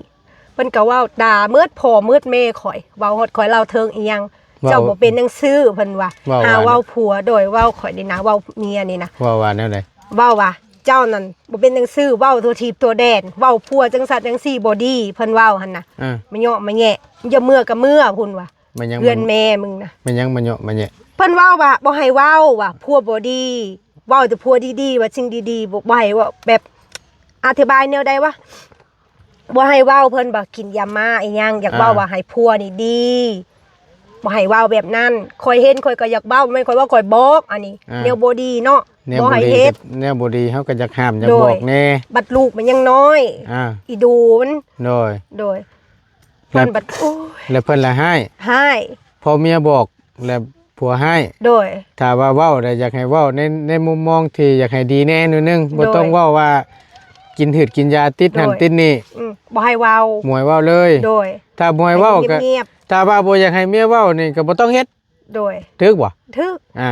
ເພິ່ນກໍເວົ້າດ່າໝົດພໍ່ໝົດແມ່ຂ້ອຍ ເວົ້າຮອດຂ້ອຍເລົ່າເຖິງອີ່ຫຍັງ ເວົ້າ ເຈົ້າບໍ່ເປັນໜັງສື ເພິ່ນວ່າ ຫາເວົ້າຜົວ ໂດຍ ເວົ້າຂ້ອຍນີ້ນະ ເວົ້າເມຍນີ້ນະ ເວົ້າວ່າແນວໃດ? ເວົ້າວ່າ ເຈົ້ານັ້ນບໍ່ເປັນໜັງສື ເວົ້າທົ່ວທີບທົ່ວແດນ ເວົ້າຜົວຈັ່ງຊັ້ນຈັ່ງຊີ້ບໍ່ດີ ເພິ່ນເວົ້າຫັ້ນນະ ອ່າ ມາເຍາະມາແຍະ ຢ່າເມືອກໍເມືອ ເພິ່ນວ່າ ມັນຍັງ ເຮືອນແມ່ມຶງນະ ມັນຍັງມາເຍາະມາແຍະ ເພິ່ນເວົ້າວ່າບໍ່ໃຫ້ເວົ້າວ່າຜົວບໍ່ດີ ເວົ້າແຕ່ຜົວດີໆ ວ່າສິ່ງດີໆ ບໍ່ ບໍ່ໃຫ້ເວົ້າ ແບບອະທິບາຍແນວໃດວະ ບໍ່ໃຫ້ເວົ້າ ເພິ່ນວ່າກິນຢາມ້າອີ່ຫຍັງ ຢາກເວົ້າ ອ່າ ວ່າໃຫ້ຜົວນີ້ດີ ບໍ່ໃຫ້ເວົ້າແບບນັ້ນ ຂ້ອຍເຫັນຂ້ອຍກໍຢາກເວົ້າ ແມ່ນຂ້ອຍເວົ້າ ຂ້ອຍບອກ ອັນນີ້ ອ່າ ແນວບໍ່ດີເນາະ ແນວບໍ່ດີ ບໍ່ໃຫ້ເຮັດ ແນວບໍ່ດີເຮົາກໍຢາກຫ້າມຢາກບອກແດ່ ໂດຍ ບັດລູກມັນຍັງນ້ອຍ ອ່າ ອີ່ດູມັນ ໂດຍ ໂດຍ ແລ້ວ ເພິ່ນບັດ ໂອ້ຍ ແລ້ວເພິ່ນລະຮ້າຍ ຮ້າຍ ພໍເມຍບອກ ແລ້ວຜົວຮ້າຍ ໂດຍ ຖ້າວ່າເວົ້າແລ້ວຢາກໃຫ້ເວົ້າໃນ ໃນມຸມມອງທີ່ຢາກໃຫ້ດີແດ່ໜ້ອຍໜຶ່ງ ໂດຍ ບໍ່ຕ້ອງເວົ້າວ່າກິນຫືດກິນຢາຕິດຫັ້ນ ໂດຍ ຕິດນີ້ ອືມ ບໍ່ໃຫ້ເວົ້າ ບໍ່ໃຫ້ເວົ້າເລີຍ ໂດຍ ຖ້າບໍ່ໃຫ້ເວົ້າກໍ ໃຫ້ງຽບໆ ຖ້າວ່າບໍ່ຢາກໃຫ້ເມຍເວົ້ານີ້ກໍບໍ່ຕ້ອງເຮັດ ໂດຍ ຖືກບໍ່? ຖືກ ອ່າ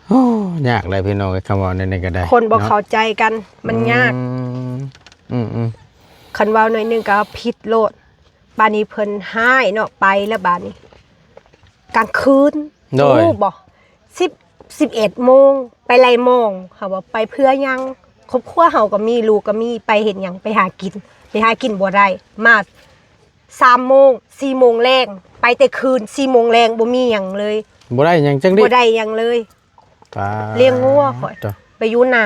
ໂອ້ ຍາກເລີຍພີ່ນ້ອງເອີຍ ຄຳເວົ້າແນວນີ້ກໍໄດ້ ຄົນບໍ່ເນາະ ເຂົ້າໃຈກັນ ມັນຍາກ ອືມ ອືມໆ ຄັນເວົ້າໜ້ອຍໜຶ່ງກໍຜິດໂລດ ບາດນີ້ເພິ່ນຮ້າຍເນາະ ໄປແລ້ວບາດນີ້ ກາງຄືນ ໂດຍ ຮູ້ບໍ່? ສິບ ສິບເອັດໂມງ ໄປໄລ່ມອງ ເຮົາວ່າໄປເພື່ອຫຍັງ? ຄອບຄົວເຮົາກໍມີ ລູກກໍມີ ໄປເຮັດຫຍັງ? ໄປຫາກິນ ໄປຫາກິນບໍ່ໄດ້ ມາ ສາມໂມງ ສີ່ໂມງແລງ ໄປແຕ່ຄືນ ສີ່ໂມງແລງ ບໍ່ມີຫຍັງເລີຍ ບໍ່ໄດ້ຫຍັງຈັກລິ ບໍ່ໄດ້ຫຍັງເລີຍ ປາດ ລ້ຽງງົວຂ້ອຍ ໂທ້ ໄປຢູ່ນາ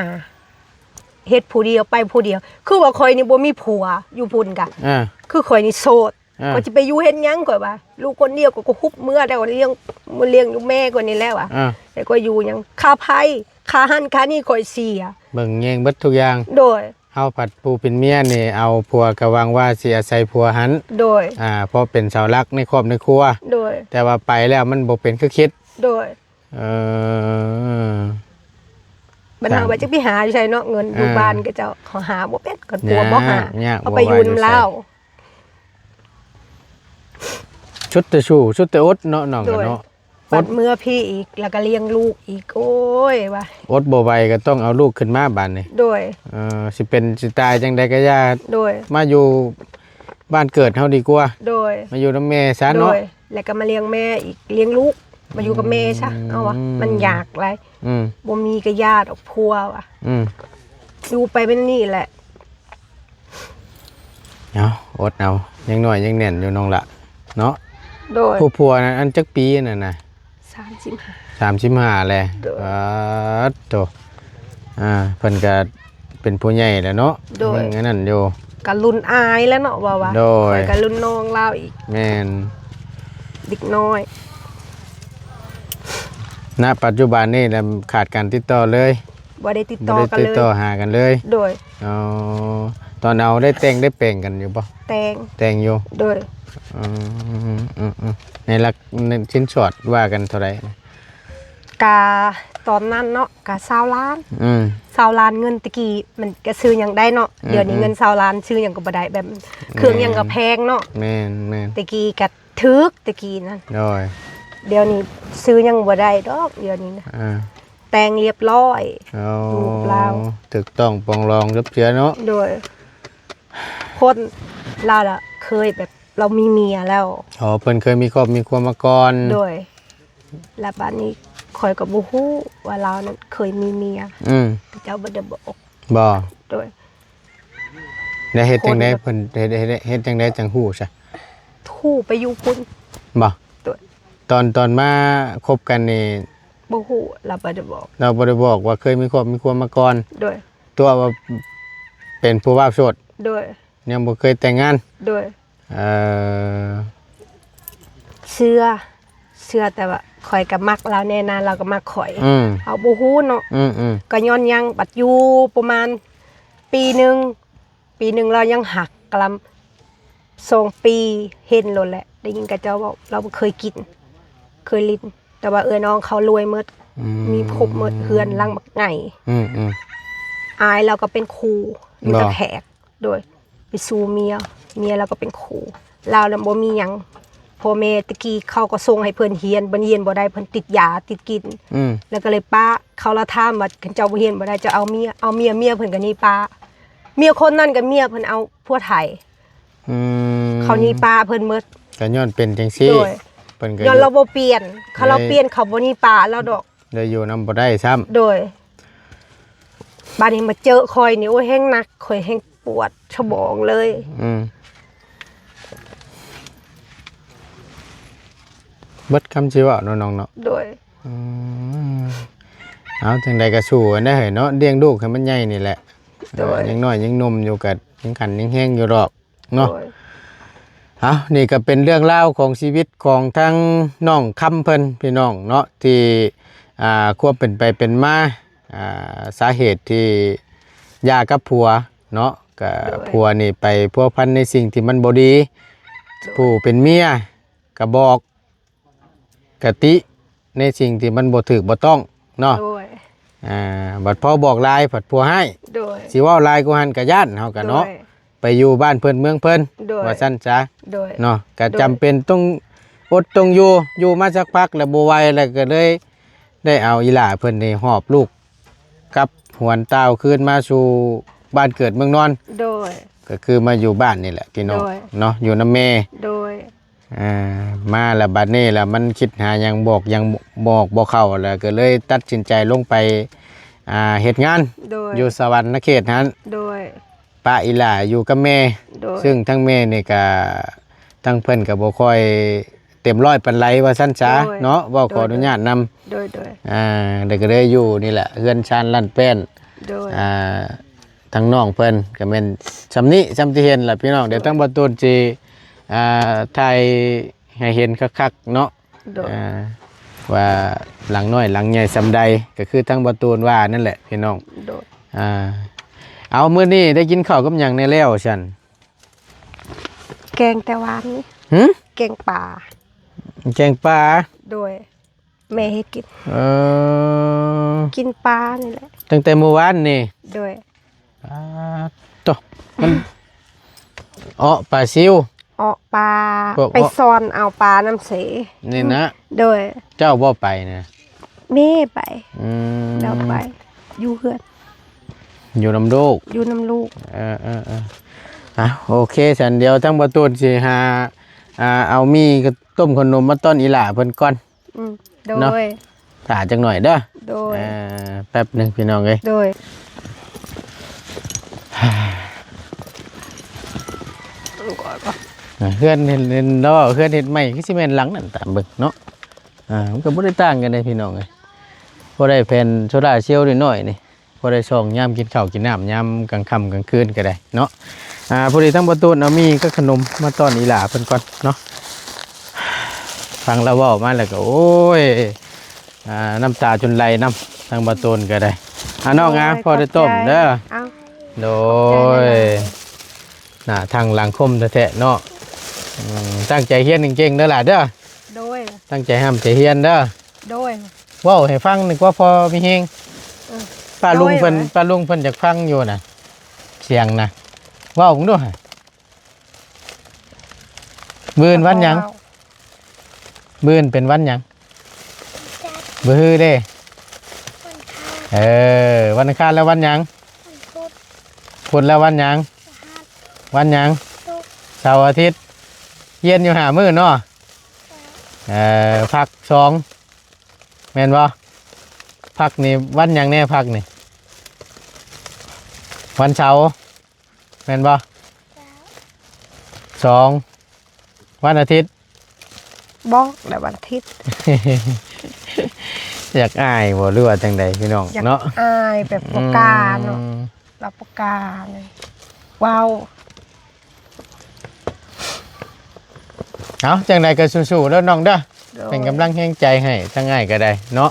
ເຮັດຜູ້ດຽວ ໄປຜູ້ດຽວ ຄືວ່າຂ້ອຍນີ້ບໍ່ມີຜົວ ຢູ່ພຸ້ນກະ ອ່າ ຄືຂ້ອຍນີ້ໂສດ ອ່າ ຂ້ອຍຊິໄປຢູ່ເຮັດຫຍັງ ຂ້ອຍວ່າ ລູກຄົນດຽວ ຂ້ອຍກໍຮຸບເມືອແລ້ວ ລ້ຽງ ມາລ້ຽງຢູ່ແມ່ຂ້ອຍນີ້ແຫຼະວ່າ ອ່າ ແລ້ວຂ້ອຍຢູ່ຫຍັງ ຄ່າໄຟ ຄ່າຫັ້ນຄ່ານີ້ ຂ້ອຍເສຍ ເບິ່ງແຍງເບິດທຸກຢ່າງ ໂດຍ ເຮົາພັດຜູ້ເປັນເມຍນີ້ ເອົາຜົວກະຫວັງວ່າຊິອາໄສຜົວຫັ້ນ ໂດຍ ອ່າ ເພາະເປັນເສົາຫຼັກໃນຄອບໃນຄົວ ໂດຍ ແຕ່ວ່າໄປແລ້ວມັນບໍ່ເປັນຄືຄິດ ໂດຍ ເອີ ບັດເຮົາວ່າຈະໄປຫາຢູ່ໃສເນາະ ເງິນຢູ່ ອ່າ ບ້ານຂະເຈົ້າ ເຂົາຫາບໍ່ເປັນ ຄັນຜົວບໍ່ຫາ ຍາກ ເອົາໄປຢູ່ນຳລາວ ຊຸດແຕ່ສູ້ ຊຸດແຕ່ອົດເນາະ ນ້ອງ ໂດຍ ເນາະ ບັດເມືອພີ້ອີກ ແລ້ວກໍລ້ຽງລູກອີກ ໂອ້ຍວ່າ ອົດບໍ່ໄຫວກໍຕ້ອງເອົາລູກຂຶ້ນມາບາດນີ້ ໂດຍ ເອີ ຊິເປັນຊິຕາຍຈັ່ງໃດກໍຢ່າ ໂດຍ ມາຢູ່ບ້ານເກີດເຮົາດີກວ່າ ໂດຍ ມາຢູ່ນຳແມ່ຊະເນາະ ໂດຍ ແລ້ວກໍມາລ້ຽງແມ່ອີກ ລ້ຽງລູກ ມາຢູ່ກັບແມ່ຊະ ອືມ ເອົາວ່າ ມັນຍາກຫຼາຍ ອືມ ບໍ່ມີກໍຢ່າດອກຜົວວ່າ ອືມ ຢູ່ໄປແບບນີ້ແຫຼະ ເອົາ ອົດເອົາ ຍັງນ້ອຍຍັງແໜ້ນຢູ່ນ້ອງລະເນາະ ໂດຍ ຜູ້ຜົວນັ້ນ ອັນຈັກປີນັ້ນນະ? ສາມສິບຫ້າ ສາມສິບຫ້າແຫຼະ ໂດຍ ປາດໂທ້ ອ່າ ເພິ່ນກະເປັນຜູ້ໃຫຍ່ແລ້ວເນາະ ໂດຍ ຍັງອັນນັ້ນຢູ່ ກະລຸ້ນອ້າຍແລ້ວເນາະ ວ່າວ່າ ໂດຍ ຂ້ອຍກະລຸ້ນນ້ອງລາວອີກ ແມ່ນ ເດັກນ້ອຍ ນະປັດຈຸບັນນີ້ລະຂາດການຕິດຕໍ່ເລີຍ ບໍ່ໄດ້ຕິດຕໍ່ກັນເລີຍ ບໍ່ໄດ້ຕິດຕໍ່ຫາກັນເລີຍ ໂດຍ ອໍ ຕອນເອົາໄດ້ແຕ່ງໄດ້ແປງກັນຢູ່ບໍ່? ແຕ່ງ ແຕ່ງຢູ່ ໂດຍ ອືມ ອືມ ອືມ ໃນຫຼັກ ໃນສິນສອດວ່າກັນເທົ່າໃດ? ກະຕອນນັ້ນເນາະ ກະຊາວລ້ານ ອືມ ຊາວລ້ານ ເງິນແຕ່ກີ້ມັນກະຊື້ຫຍັງໄດ້ເນາະ ອືມ ດຽວນີ້ ອືມ ເງິນຊາວລ້ານຊື້ຫຍັງກໍບໍ່ໄດ້ ແບບເຄື່ອງຫຍັງກໍແພງເນາະ ແມ່ນ ແມ່ນ ແຕ່ກີ້ກະຖືກ ແຕ່ກີ້ນັ້ນ ໂດຍ ດຽວນີ້ຊື້ຫຍັງບໍ່ໄດ້ດອກ ດຽວນີ້ນະ ອ່າ ແຕ່ງລຽບລ້ອຍ ໂອ້ ລູກລາວ ຖືກຕ້ອງປອງລອງຈົບເສຍເນາະ ໂດຍ ຄົນລາວລະເຄີຍແບບ ລາວມີເມຍແລ້ວ ອໍ ເພິ່ນເຄີຍມີຄອບມີຄົວມາກ່ອນ ໂດຍ ລະບາດນີ້ຂ້ອຍກໍບໍ່ຮູ້ວ່າລາວນັ້ນເຄີຍມີເມຍ ອືມ ເຂົາເຈົ້າບໍ່ໄດ້ບອກ ບໍ່ ໂດຍ ແລ້ວເຮັດຈັ່ງໃດ ເພິ່ນເຮັດ ເຮັດ ເຮັດຈັ່ງໃດຈັ່ງຮູ້ຊະ? ຮູ້ໄປຢູ່ພຸ້ນ ບໍ່ ໂດຍ ຕອນ ຕອນມາຄົບກັນນີ້ ບໍ່ຮູ້ ລາວບໍ່ໄດ້ບອກ ລາວບໍ່ໄດ້ບອກວ່າເຄີຍມີຄອບມີຄົວມາກ່ອນ ໂດຍ ຕົວະວ່າເປັນຜູ້ບ່າວໂສດ ໂດຍ ຍັງບໍ່ເຄີຍແຕ່ງງານ ໂດຍ ເອີ ເຊື່ອ ເຊື່ອ ແຕ່ວ່າຂ້ອຍກໍມັກລາວແນ່ນາ ລາວກໍມັກຂ້ອຍ ອືມ ເຮົາບໍ່ຮູ້ເນາະ ອືມໆ ກໍຍ້ອນຫຍັງ ບັດຢູ່ປະມານປີໜຶ່ງ ປີໜຶ່ງລາວຍັງຮັກກັນ ສອງປີເຫັນໂລດແຫຼະ ໄດ້ຍິນເຂົາເຈົ້າເວົ້າ ລາວບໍ່ເຄີຍກິນ ເຄີຍຫຼິ້ນ ແຕ່ວ່າເອື້ອຍນ້ອງເຂົາລວຍໝົດ ອືມ ມີຄົບໝົດ ເຮືອນຫຼັງບັກໃຫຍ່ ອືມໆ ອ້າຍລາວກໍເປັນຄູຢູ່ຕາແຂກ ໂດຍ ໄປສູ່ເມຍ ເມຍລາວກໍເປັນຄູ ລາວນະບໍ່ມີຫຍັງ ພໍ່ແມ່ແຕ່ກີ້ເຂົາກໍສົ່ງໃຫ້ເພິ່ນຮຽນ ເພິ່ນຮຽນບໍ່ໄດ້ ເພິ່ນຕິດຢາຕິດກິນ ອືມ ແລ້ວກໍເລີຍປະ ເຂົາລະຖາມວ່າ ຄັນເຈົ້າບໍ່ຮຽນບໍ່ໄດ້ ເຈົ້າເອົາເມຍ ເອົາເມຍ ເມຍເພິ່ນກໍໜີປະ ເມຍຄົນນັ້ນກໍເມຍເພິ່ນເອົາຜົວໄທ ອືມ ເຂົາໜີປະເພິ່ນໝົດ ກໍຍ້ອນເປັນຈັ່ງຊີ້ ໂດຍ ເພິ່ນກໍ ຍ້ອນລາວບໍ່ປ່ຽນ ຄັນລາວປ່ຽນ ເຂົາບໍ່ໜີປະລາວດອກ ໄດ້ຢູ່ນຳບໍ່ໄດ້ຊ້ຳ ໂດຍ ບາດນີ້ມາເຈີຂ້ອຍນີ້ ໂອ້ຍ ແຮງໜັກ ຂ້ອຍແຮງປວດສະໝອງເລີຍ ອືມ ເບິດຄຳຊິເວົ້າເນາະນ້ອງເນາະ. ໂດຍ. ອືມ ເອົາ ຈັ່ງໃດກໍສູ້ກັນໄດ້ເນາະ ລ້ຽງລູກໃຫ້ມັນໃຫຍ່ນີ້ແຫຼະ. ໂດຍ. ຍັງນ້ອຍຍັງໜຸ່ມຢູ່ກໍຍັງຂັນຍັງແຮງຢູ່ດອກເນາະ. ໂດຍ. ເອົາ ນີ້ກໍເປັນເລື່ອງລາວຂອງຊີວິດຂອງທາງນ້ອງຄຳເພິ່ນ ພີ່ນ້ອງເນາະ ທີ່ ອ່າ ຄວາມເປັນໄປເປັນມາ ອ່າ ສາເຫດທີ່ຢ່າກັບຜົວເນາະ ກໍ ໂດຍ ຜົວນີ້ໄປພົວພັນໃນສິ່ງທີ່ມັນບໍ່ດີ. ໂດຍ. ຜູ້ເປັນເມຍກໍບອກ ກະຕິໃນສິ່ງທີ່ມັນບໍ່ຖືກບໍ່ຕ້ອງເນາະ. ໂດຍ. ອ່າ ບັດພໍບອກຫຼາຍພັດຜົວຮ້າຍ. ໂດຍ. ຊິເວົ້າຫຼາຍກວ່າຫັ້ນກະຢ້ານເຮົາກະເນາະ. ໂດຍ. ໄປຢູ່ບ້ານເພິ່ນເມືອງເພິ່ນ. ໂດຍ. ວ່າຊັ້ນຊະ. ໂດຍ. ເນາະ ກະ ໂດຍ ຈຳເປັນຕ້ອງອົດຕ້ອງຢູ່ ຢູ່ມາສັກພັກແລ້ວບໍ່ໄຫວ ແລ້ວກະເລີຍໄດ້ເອົາອີ່ຫຼ້າເພິ່ນນີ້ຫອບລູກກັບຫວນຕ່າວຄືນມາສູ່ບ້ານເກີດເມືອງນອນ. ໂດຍ. ກະຄືມາຢູ່ບ້ານນີ້ແຫຼະພີ່ນ້ອງ. ໂດຍ. ເນາະ ຢູ່ນຳແມ່. ໂດຍ. ອ່າ ມາລະບາດນີ້ລະມັນຄິດຫາຫຍັງບອກຫຍັງບອກບໍ່ເຂົ້າ ລະກໍເລີຍຕັດສິນໃຈລົງໄປ ອ່າ ເຮັດງານ. ໂດຍ. ຢູ່ສະຫວັນນະເຂດຫັ້ນ. ໂດຍ. ປະອີ່ຫຼ້າຢູ່ກັບແມ່. ໂດຍ. ຊຶ່ງທັງແມ່ນີ້ກະ ທັງເພິ່ນກະບໍ່ຄ່ອຍເຕັມຮ້ອຍປານໃດວ່າຊັ້ນຊະ. ໂດຍ. ເນາະ ເວົ້າ ໂດຍ ຂໍອະນຸຍາດນຳ. ໂດຍ ໂດຍ. ອ່າ ແລ້ວກໍເລີຍຢູ່ນີ້ແຫຼະ ເຮືອນຊານລ້ານແປ້ນ. ໂດຍ. ອ່າ ທາງນ້ອງເພິ່ນກໍແມ່ນຊ່ຳນີ້ ຊ່ຳທີ່ເຫັນລະພີ່ນ້ອງ. ດຽວ ໂດຍ ທາງບ່າວຕູນຊິ ອ່າ ຖ່າຍໃຫ້ເຫັນຄັກໆເນາະ. ໂດຍ. ອ່າ ວ່າຫຼັງນ້ອຍຫຼັງໃຫຍ່ຊ່ຳໃດ ກໍຄືທາງບ່າວຕູນວ່ານັ້ນແຫຼະພີ່ນ້ອງ. ໂດຍ. ອ່າ ເອົາ ມື້ນີ້ໄດ້ກິນເຂົ້າກັບຫຍັງແດ່ແລ້ວຊັ້ນ? ແກງແຕ່ວານນີ້. ຫື? ແກງປາ. ແກງປາ. ໂດຍ. ແມ່ເຮັດກິນ. ເອີ ກິນປານີ້ແຫຼະ ຕັ້ງແຕ່ມື້ວານນີ້. ໂດຍ. ປາດໂທ້ ມັນເອາະປາຊິວ ເອາະປາ ພວກ ໄປ ເອາະ ຊ່ອນເອົາປານ້ຳເຊນີ້ນະ. ໂດຍ. ເຈົ້າບໍ່ໄປນະ? ແມ່ໄປ. ອືມ ລາວໄປ ຢູ່ເຮືອນ ຢູ່ນຳລູກ ຢູ່ນຳລູກ. ເອີໆໆ ອ່ະ ໂອເຄ ຊັ້ນດຽວທາງບ່າວຕູນຊິຫາ ອ່າ ເອົາໝີ່ ຕົ້ມຂະໜົມມາຕ້ອນອີ່ຫຼ້າເພິ່ນກ່ອນ. ອືມ ໂດຍ ເນາະ ຖ້າຈັກໜ້ອຍເດີ. ໂດຍ. ເອີ ແປັບໜຶ່ງພີ່ນ້ອງເອີຍ. ໂດຍ. ເຮືອນເຫັນ ເຫັນເນາະ ເຮືອນເຮັດໃໝ່ຄືຊິແມ່ນຫຼັງນັ້ນຕາມເບິ່ງເນາະ. ອ່າ ມັນກໍບໍ່ໄດ້ຕ່າງກັນເດ້ພີ່ນ້ອງເອີຍ ພໍໄດ້ແຜ່ນໂຊລາເຊວນ້ອຍໆນີ້. ພໍໄດ້ສ່ອງຍາມກິນເຂົ້າກິນນ້ຳ ຍາມກາງຄ່ຳກາງຄືນກໍໄດ້ເນາະ. ອ່າ ພໍດີທາງບ່າວຕູນເອົາໝີ່ກັບຂະໜົມມາຕ້ອນອີ່ຫຼ້າເພິ່ນກ່ອນເນາະ. ຟັງລາວເວົ້າມາແລ້ວກໍ ໂອ້ຍ ອ່າ ນ້ຳຕາຈົນໄຫຼນຳ ທາງບ່າວຕູນກໍໄດ້. ອ່າ ນ້ອງ ໂດຍ ອ່າ ພໍໄດ້ຕົ້ມເດີ. ຂອບໃຈ. ເອົ້າ ໂດຍ. ໜ້າທັງຫຼັງຄົມແທ້ໆເນາະ. ອືມ ຕັ້ງໃຈຮຽນເກັ່ງໆເດີຫຼ້າເດີ. ໂດຍ. ຕັ້ງໃຈຮ່ຳໃຈຮຽນເດີ. ໂດຍ. ເວົ້າໃຫ້ຟັງໜຶ່ງກວ່າພໍມີແຮງ. ເອີ ປ້າລຸງເພິ່ນ ໂດຍ ປ້າລຸງເພິ່ນຢາກຟັງຢູ່ນະ ສຽງນະ. ເວົ້າເບິ່ງດູຫະ ມື້ອື່ນວັນຫຍັງ? ມື້ອື່ນເປັນວັນຫຍັງ? ບໍ່ຮູ້ເດ້. ເອີ ວັນອັງຄານແລ້ວວັນຫຍັງ? ພຸດແລ້ວວັນຫຍັງ? ວັນຫຍັງ? ເສົາ ອາທິດ. ຮຽນຢູ່ຫ້າມື້ເນາະ. ເອີ ພັກສອງ ແມ່ນບໍ່? ພັກນີ້ວັນຫຍັງແດ່? ພັກນີ້ວັນເສົາ ແມ່ນບໍ່? ສອງ ວັນອາທິດ. ບອກແລ້ວວັນອາທິດ. ຢາກອາຍບໍ່ ຫຼືວ່າຈັ່ງໃດພີ່ນ້ອງເນາະ? ອາຍແບບບໍ່ກ້າເນາະ. ອືມ ລາວບໍ່ກ້າເລີຍເວົ້າ. ເອົາ ຈັ່ງໃດກໍສູ້ໆເດີນ້ອງເດີ. ໂດຍ. ເປັນກຳລັງແຮງໃຈໃຫ້ທາງອ້າຍກໍໄດ້ເນາະ.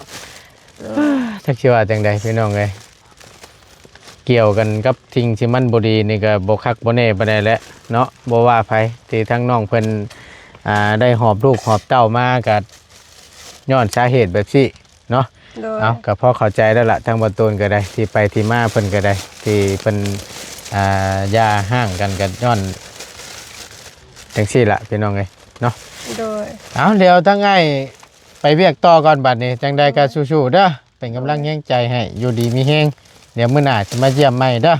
ໂດຍ. ຈັກຊິວ່າຈັ່ງໃດພີ່ນ້ອງເອີຍ ກ່ຽວກັນກັບສິ່ງທີ່ມັນບໍ່ດີນີ້ກໍບໍ່ຄັກບໍ່ແນ່ປານໃດແຫຼະເນາະ. ບໍ່ວ່າໃຜ ທີ່ທາງນ້ອງເພິ່ນ ອ່າ ໄດ້ຫອບລູກຫອບເຕົ້າມາກໍຍ້ອນສາເຫດແບບນີ້ເນາະ. ໂດຍ. ເອົາ ກໍພໍເຂົ້າໃຈແລ້ວລະ ທາງບ່າວຕູນກໍໄດ້ ທີ່ໄປທີ່ມາເພິ່ນກໍໄດ້ ທີ່ເພິ່ນ ອ່າ ຢ່າຮ້າງກັນກໍຍ້ອນຈັ່ງຊີ້ລະພີ່ນ້ອງເອີຍເນາະ. ໂດຍ. ເອົາ ດຽວທາງອ້າຍໄປວຽກຕໍ່ກ່ອນບັດນີ້. ຈັ່ງໃດກໍ ໂດຍ ສູ້ໆເດີ ເປັນກຳລັງແຮງໃຈໃຫ້ ຢູ່ດີມີແຮງ. ດຽວມື້ໜ້າຊິມາຢ້ຽມໃໝ່ເດີ.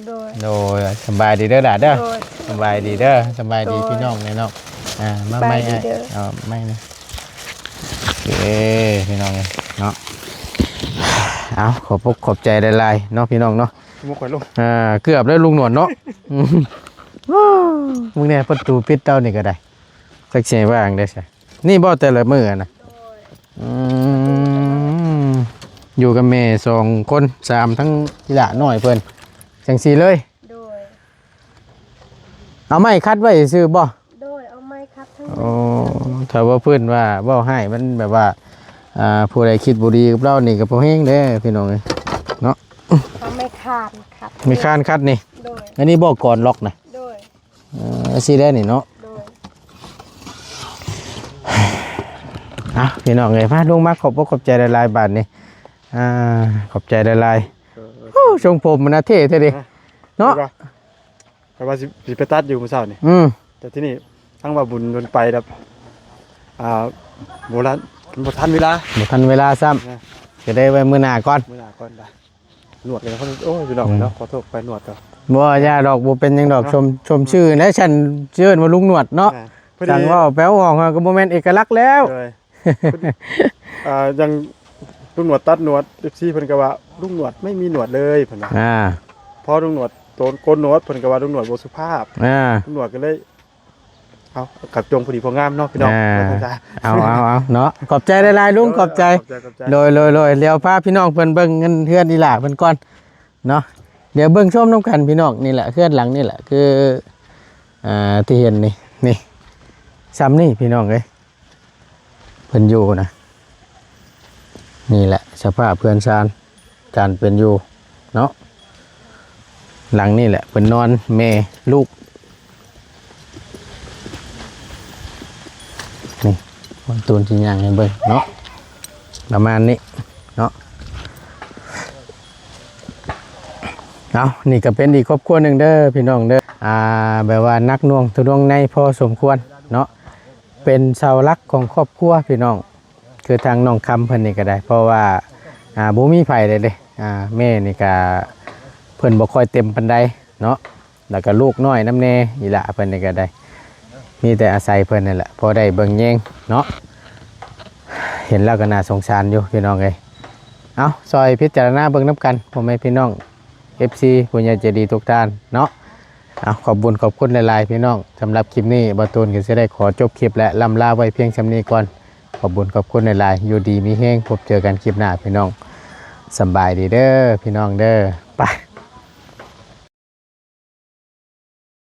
ໂດຍ. ໂດຍ ສະບາຍດີເດີຫຼ້າເດີ. ໂດຍ. ສະບາຍດີເດີ. ສະບາຍດີ ໂດຍ ພີ່ນ້ອງແນ່ເນາະ. ອ່າ ມາໃໝ່ ສະບາຍດີເດີ. ເອົາໃໝ່ນະ. ໂອເຄ ພີ່ນ້ອງເນາະ. ເອົາ ຂອບອົກຂອບໃຈຫຼາຍໆເນາະ ພີ່ນ້ອງເນາະ. ບໍ່ຄ່ອຍລົງ. ອ່າ ເກືອບແລ້ວລຸງໜວນເນາະ. ມຶງແນ່ ປະຕູປິດເຕົ້ານີ້ກໍໄດ້ ຈັກຊິວ່າຈັ່ງໃດຊະ. ນີ້ບໍ່ ແຕ່ລະມື້ນະ? ໂດຍ ອືມ ຢູ່ກັບແມ່ສອງຄົນ ສາມ ທັງອີ່ຫຼ້ານ້ອຍເພິ່ນ ຈັ່ງຊີ້ເລີຍ. ໂດຍ ເອົາໄມ້ຂັດໄວ້ຊື່ບໍ່? ໂດຍ ເອົາໄມ້ຂັດທັງ ໂອ້ ຖ້າວ່າເພິ່ນວ່າເວົ້າຮ້າຍ ມັນແບບວ່າ ອ່າ ຜູ້ໃດຄິດບໍ່ດີກັບລາວນີ້ກໍພໍແຮງເດ້ພີ່ນ້ອງເອີຍເນາະ. ເອົາໄມ້ຄານຂັດ ໄມ້ຄານຂັດນີ້. ໂດຍ ອັນນີ້ບໍ່ ກອນລັອກນະ? ໂດຍ ເອີ ຊີ້ແລ້ວນີ້ເນາະ. ໂດຍ ເອົາ ພີ່ນ້ອງເອີຍ ມາ ລົງມາ ຂອບອົກຂອບໃຈຫຼາຍໆ ບາດນີ້ ອ່າ ຂອບໃຈຫຼາຍໆ. ເອີ ໂອ້ ຊົງຜົມມັນນະເທ່ແທ້ເດ ຮະ ເນາະ. ຂ້ອຍວ່າຊິ ຊິໄປຕັດຢູ່ມື້ເຊົ້ານີ້ ອືມ ແຕ່ທີ່ນີ້ທັງວ່າບຸນ ບຸນໄປແລ້ວ ອ່າ ບໍ່ລະ ບໍ່ທັນເວລາ ບໍ່ທັນເວລາຊ້ຳ ນະ ກໍໄດ້ໄວ້ມື້ໜ້າກ່ອນ ມື້ໜ້າກ່ອນໄດ໋. ໜວດເລີຍ ໂອ້ຍ ພີ່ນ້ອງເນາະ ອືມ ຂໍໂທດ ໄປໜວດກ່ອນ. ບໍ່ ຢ່າດອກ ບໍ່ເປັນຫຍັງດອກ ເນາະ ຊົມ ຊົມຊື່ແຫຼະ ຊັ້ນເອີ້ນວ່າລຸງໜວດເນາະ. ແມ່ນ ພອດີ ຈັ່ງເວົ້າໄປເວົ້າອອກ ກໍບໍ່ແມ່ນເອກະລັກແລ້ວ. ໂດຍ ອ່າ ຢ່າງລຸງໜວດຕັດໜວດ ເອັຟຊີ ເພິ່ນກໍວ່າ ລຸງໜວດໄມ່ມີໜວດເລີຍ ເພິ່ນວ່າ ອ່າ ພໍລຸງໜວດໂຕນໂກນໜວດ ເພິ່ນກໍວ່າລຸງໜວດບໍ່ສຸພາບ ອ່າ ລຸງໜວດກໍເລີຍ ເອົາ ກັບຈົງພໍດີພໍງາມເນາະ ພີ່ນ້ອງ ອ່າ ເອົາ ເອົາ ເອົາເນາະ. ຂອບໃຈຫຼາຍໆ ລຸງ ເອີ ຂອບໃຈ ຂອບໃຈ ຂອບໃຈ ໂດຍ ໂດຍ ໂດຍ. ດຽວພາພີ່ນ້ອງເພິ່ນເບິ່ງເຮືອນອີ່ຫຼ້າເພິ່ນກ່ອນເນາະ. ດຽວເບິ່ງຊົມນຳກັນພີ່ນ້ອງ. ນີ້ແຫຼະ ເຮືອນຫຼັງນີ້ແຫຼະ ຄື ອ່າ ທີ່ເຫັນນີ້ ນີ້ ຊ່ຳນີ້ພີ່ນ້ອງເອີຍ. ເພິ່ນຢູ່ນະ ນີ້ແຫຼະສະພາບເຮືອນຊານ ການເປັນຢູ່ເນາະ. ຫຼັງນີ້ແຫຼະເພິ່ນນອນ ແມ່ລູກ ນີ້ ບາງຕູນຊິຍ່າງໃຫ້ເບິ່ງເນາະ ປະມານນີ້ເນາະ. ເອົາ ນີ້ກໍເປັນອີກຄອບຄົວໜຶ່ງເດີພີ່ນ້ອງເດີ ອ່າ ແບບວ່າໜັກໜ່ວງທະນວງໃນພໍສົມຄວນເນາະ. ເປັນເສົາຫຼັກຂອງຄອບຄົວພີ່ນ້ອງ ຄືທາງນ້ອງຄຳເພິ່ນນີ້ກໍໄດ້ ເພາະວ່າ ອ່າ ບໍ່ມີໃຜເລີຍເດ້ ອ່າ ແມ່ນີ້ກໍເພິ່ນບໍ່ຄ່ອຍເຕັມປານໃດເນາະ ແລ້ວກໍລູກນ້ອຍນຳແດ່ ອີ່ຫຼ້າເພິ່ນນີ້ກໍໄດ້ ມີແຕ່ອາໄສເພິ່ນນີ້ແຫຼະ ພໍໄດ້ເບິ່ງແຍງເນາະ. ເຫັນແລ້ວກໍໜ້າສົງສານຢູ່ພີ່ນ້ອງເອີຍ. ເອົາ ຊ່ອຍພິຈາລະນາເບິ່ງນຳກັນ ພໍ່ແມ່ພີ່ນ້ອງ ເອັຟຊີ ຜູ້ໃຫຍ່ໃຈດີທຸກທ່ານເນາະ. ເອົາ ຂອບບຸນຂອບຄຸນຫຼາຍໆ ພີ່ນ້ອງ. ສຳລັບຄລິບນີ້ ບ່າວຕູນກໍຊິໄດ້ຂໍຈົບຄລິບ ແລະ ລ່ຳລາໄວ້ພຽງສ່ຳນີ້ກ່ອນ. ຂອບບຸນຂອບຄຸນຫຼາຍໆ ຢູ່ດີມີແຮງ ພົບເຈີກັນຄລິບໜ້າ ພີ່ນ້ອງ. ສຳບາຍດີເດີ ພີ່ນ້ອງເດີ. ໄປ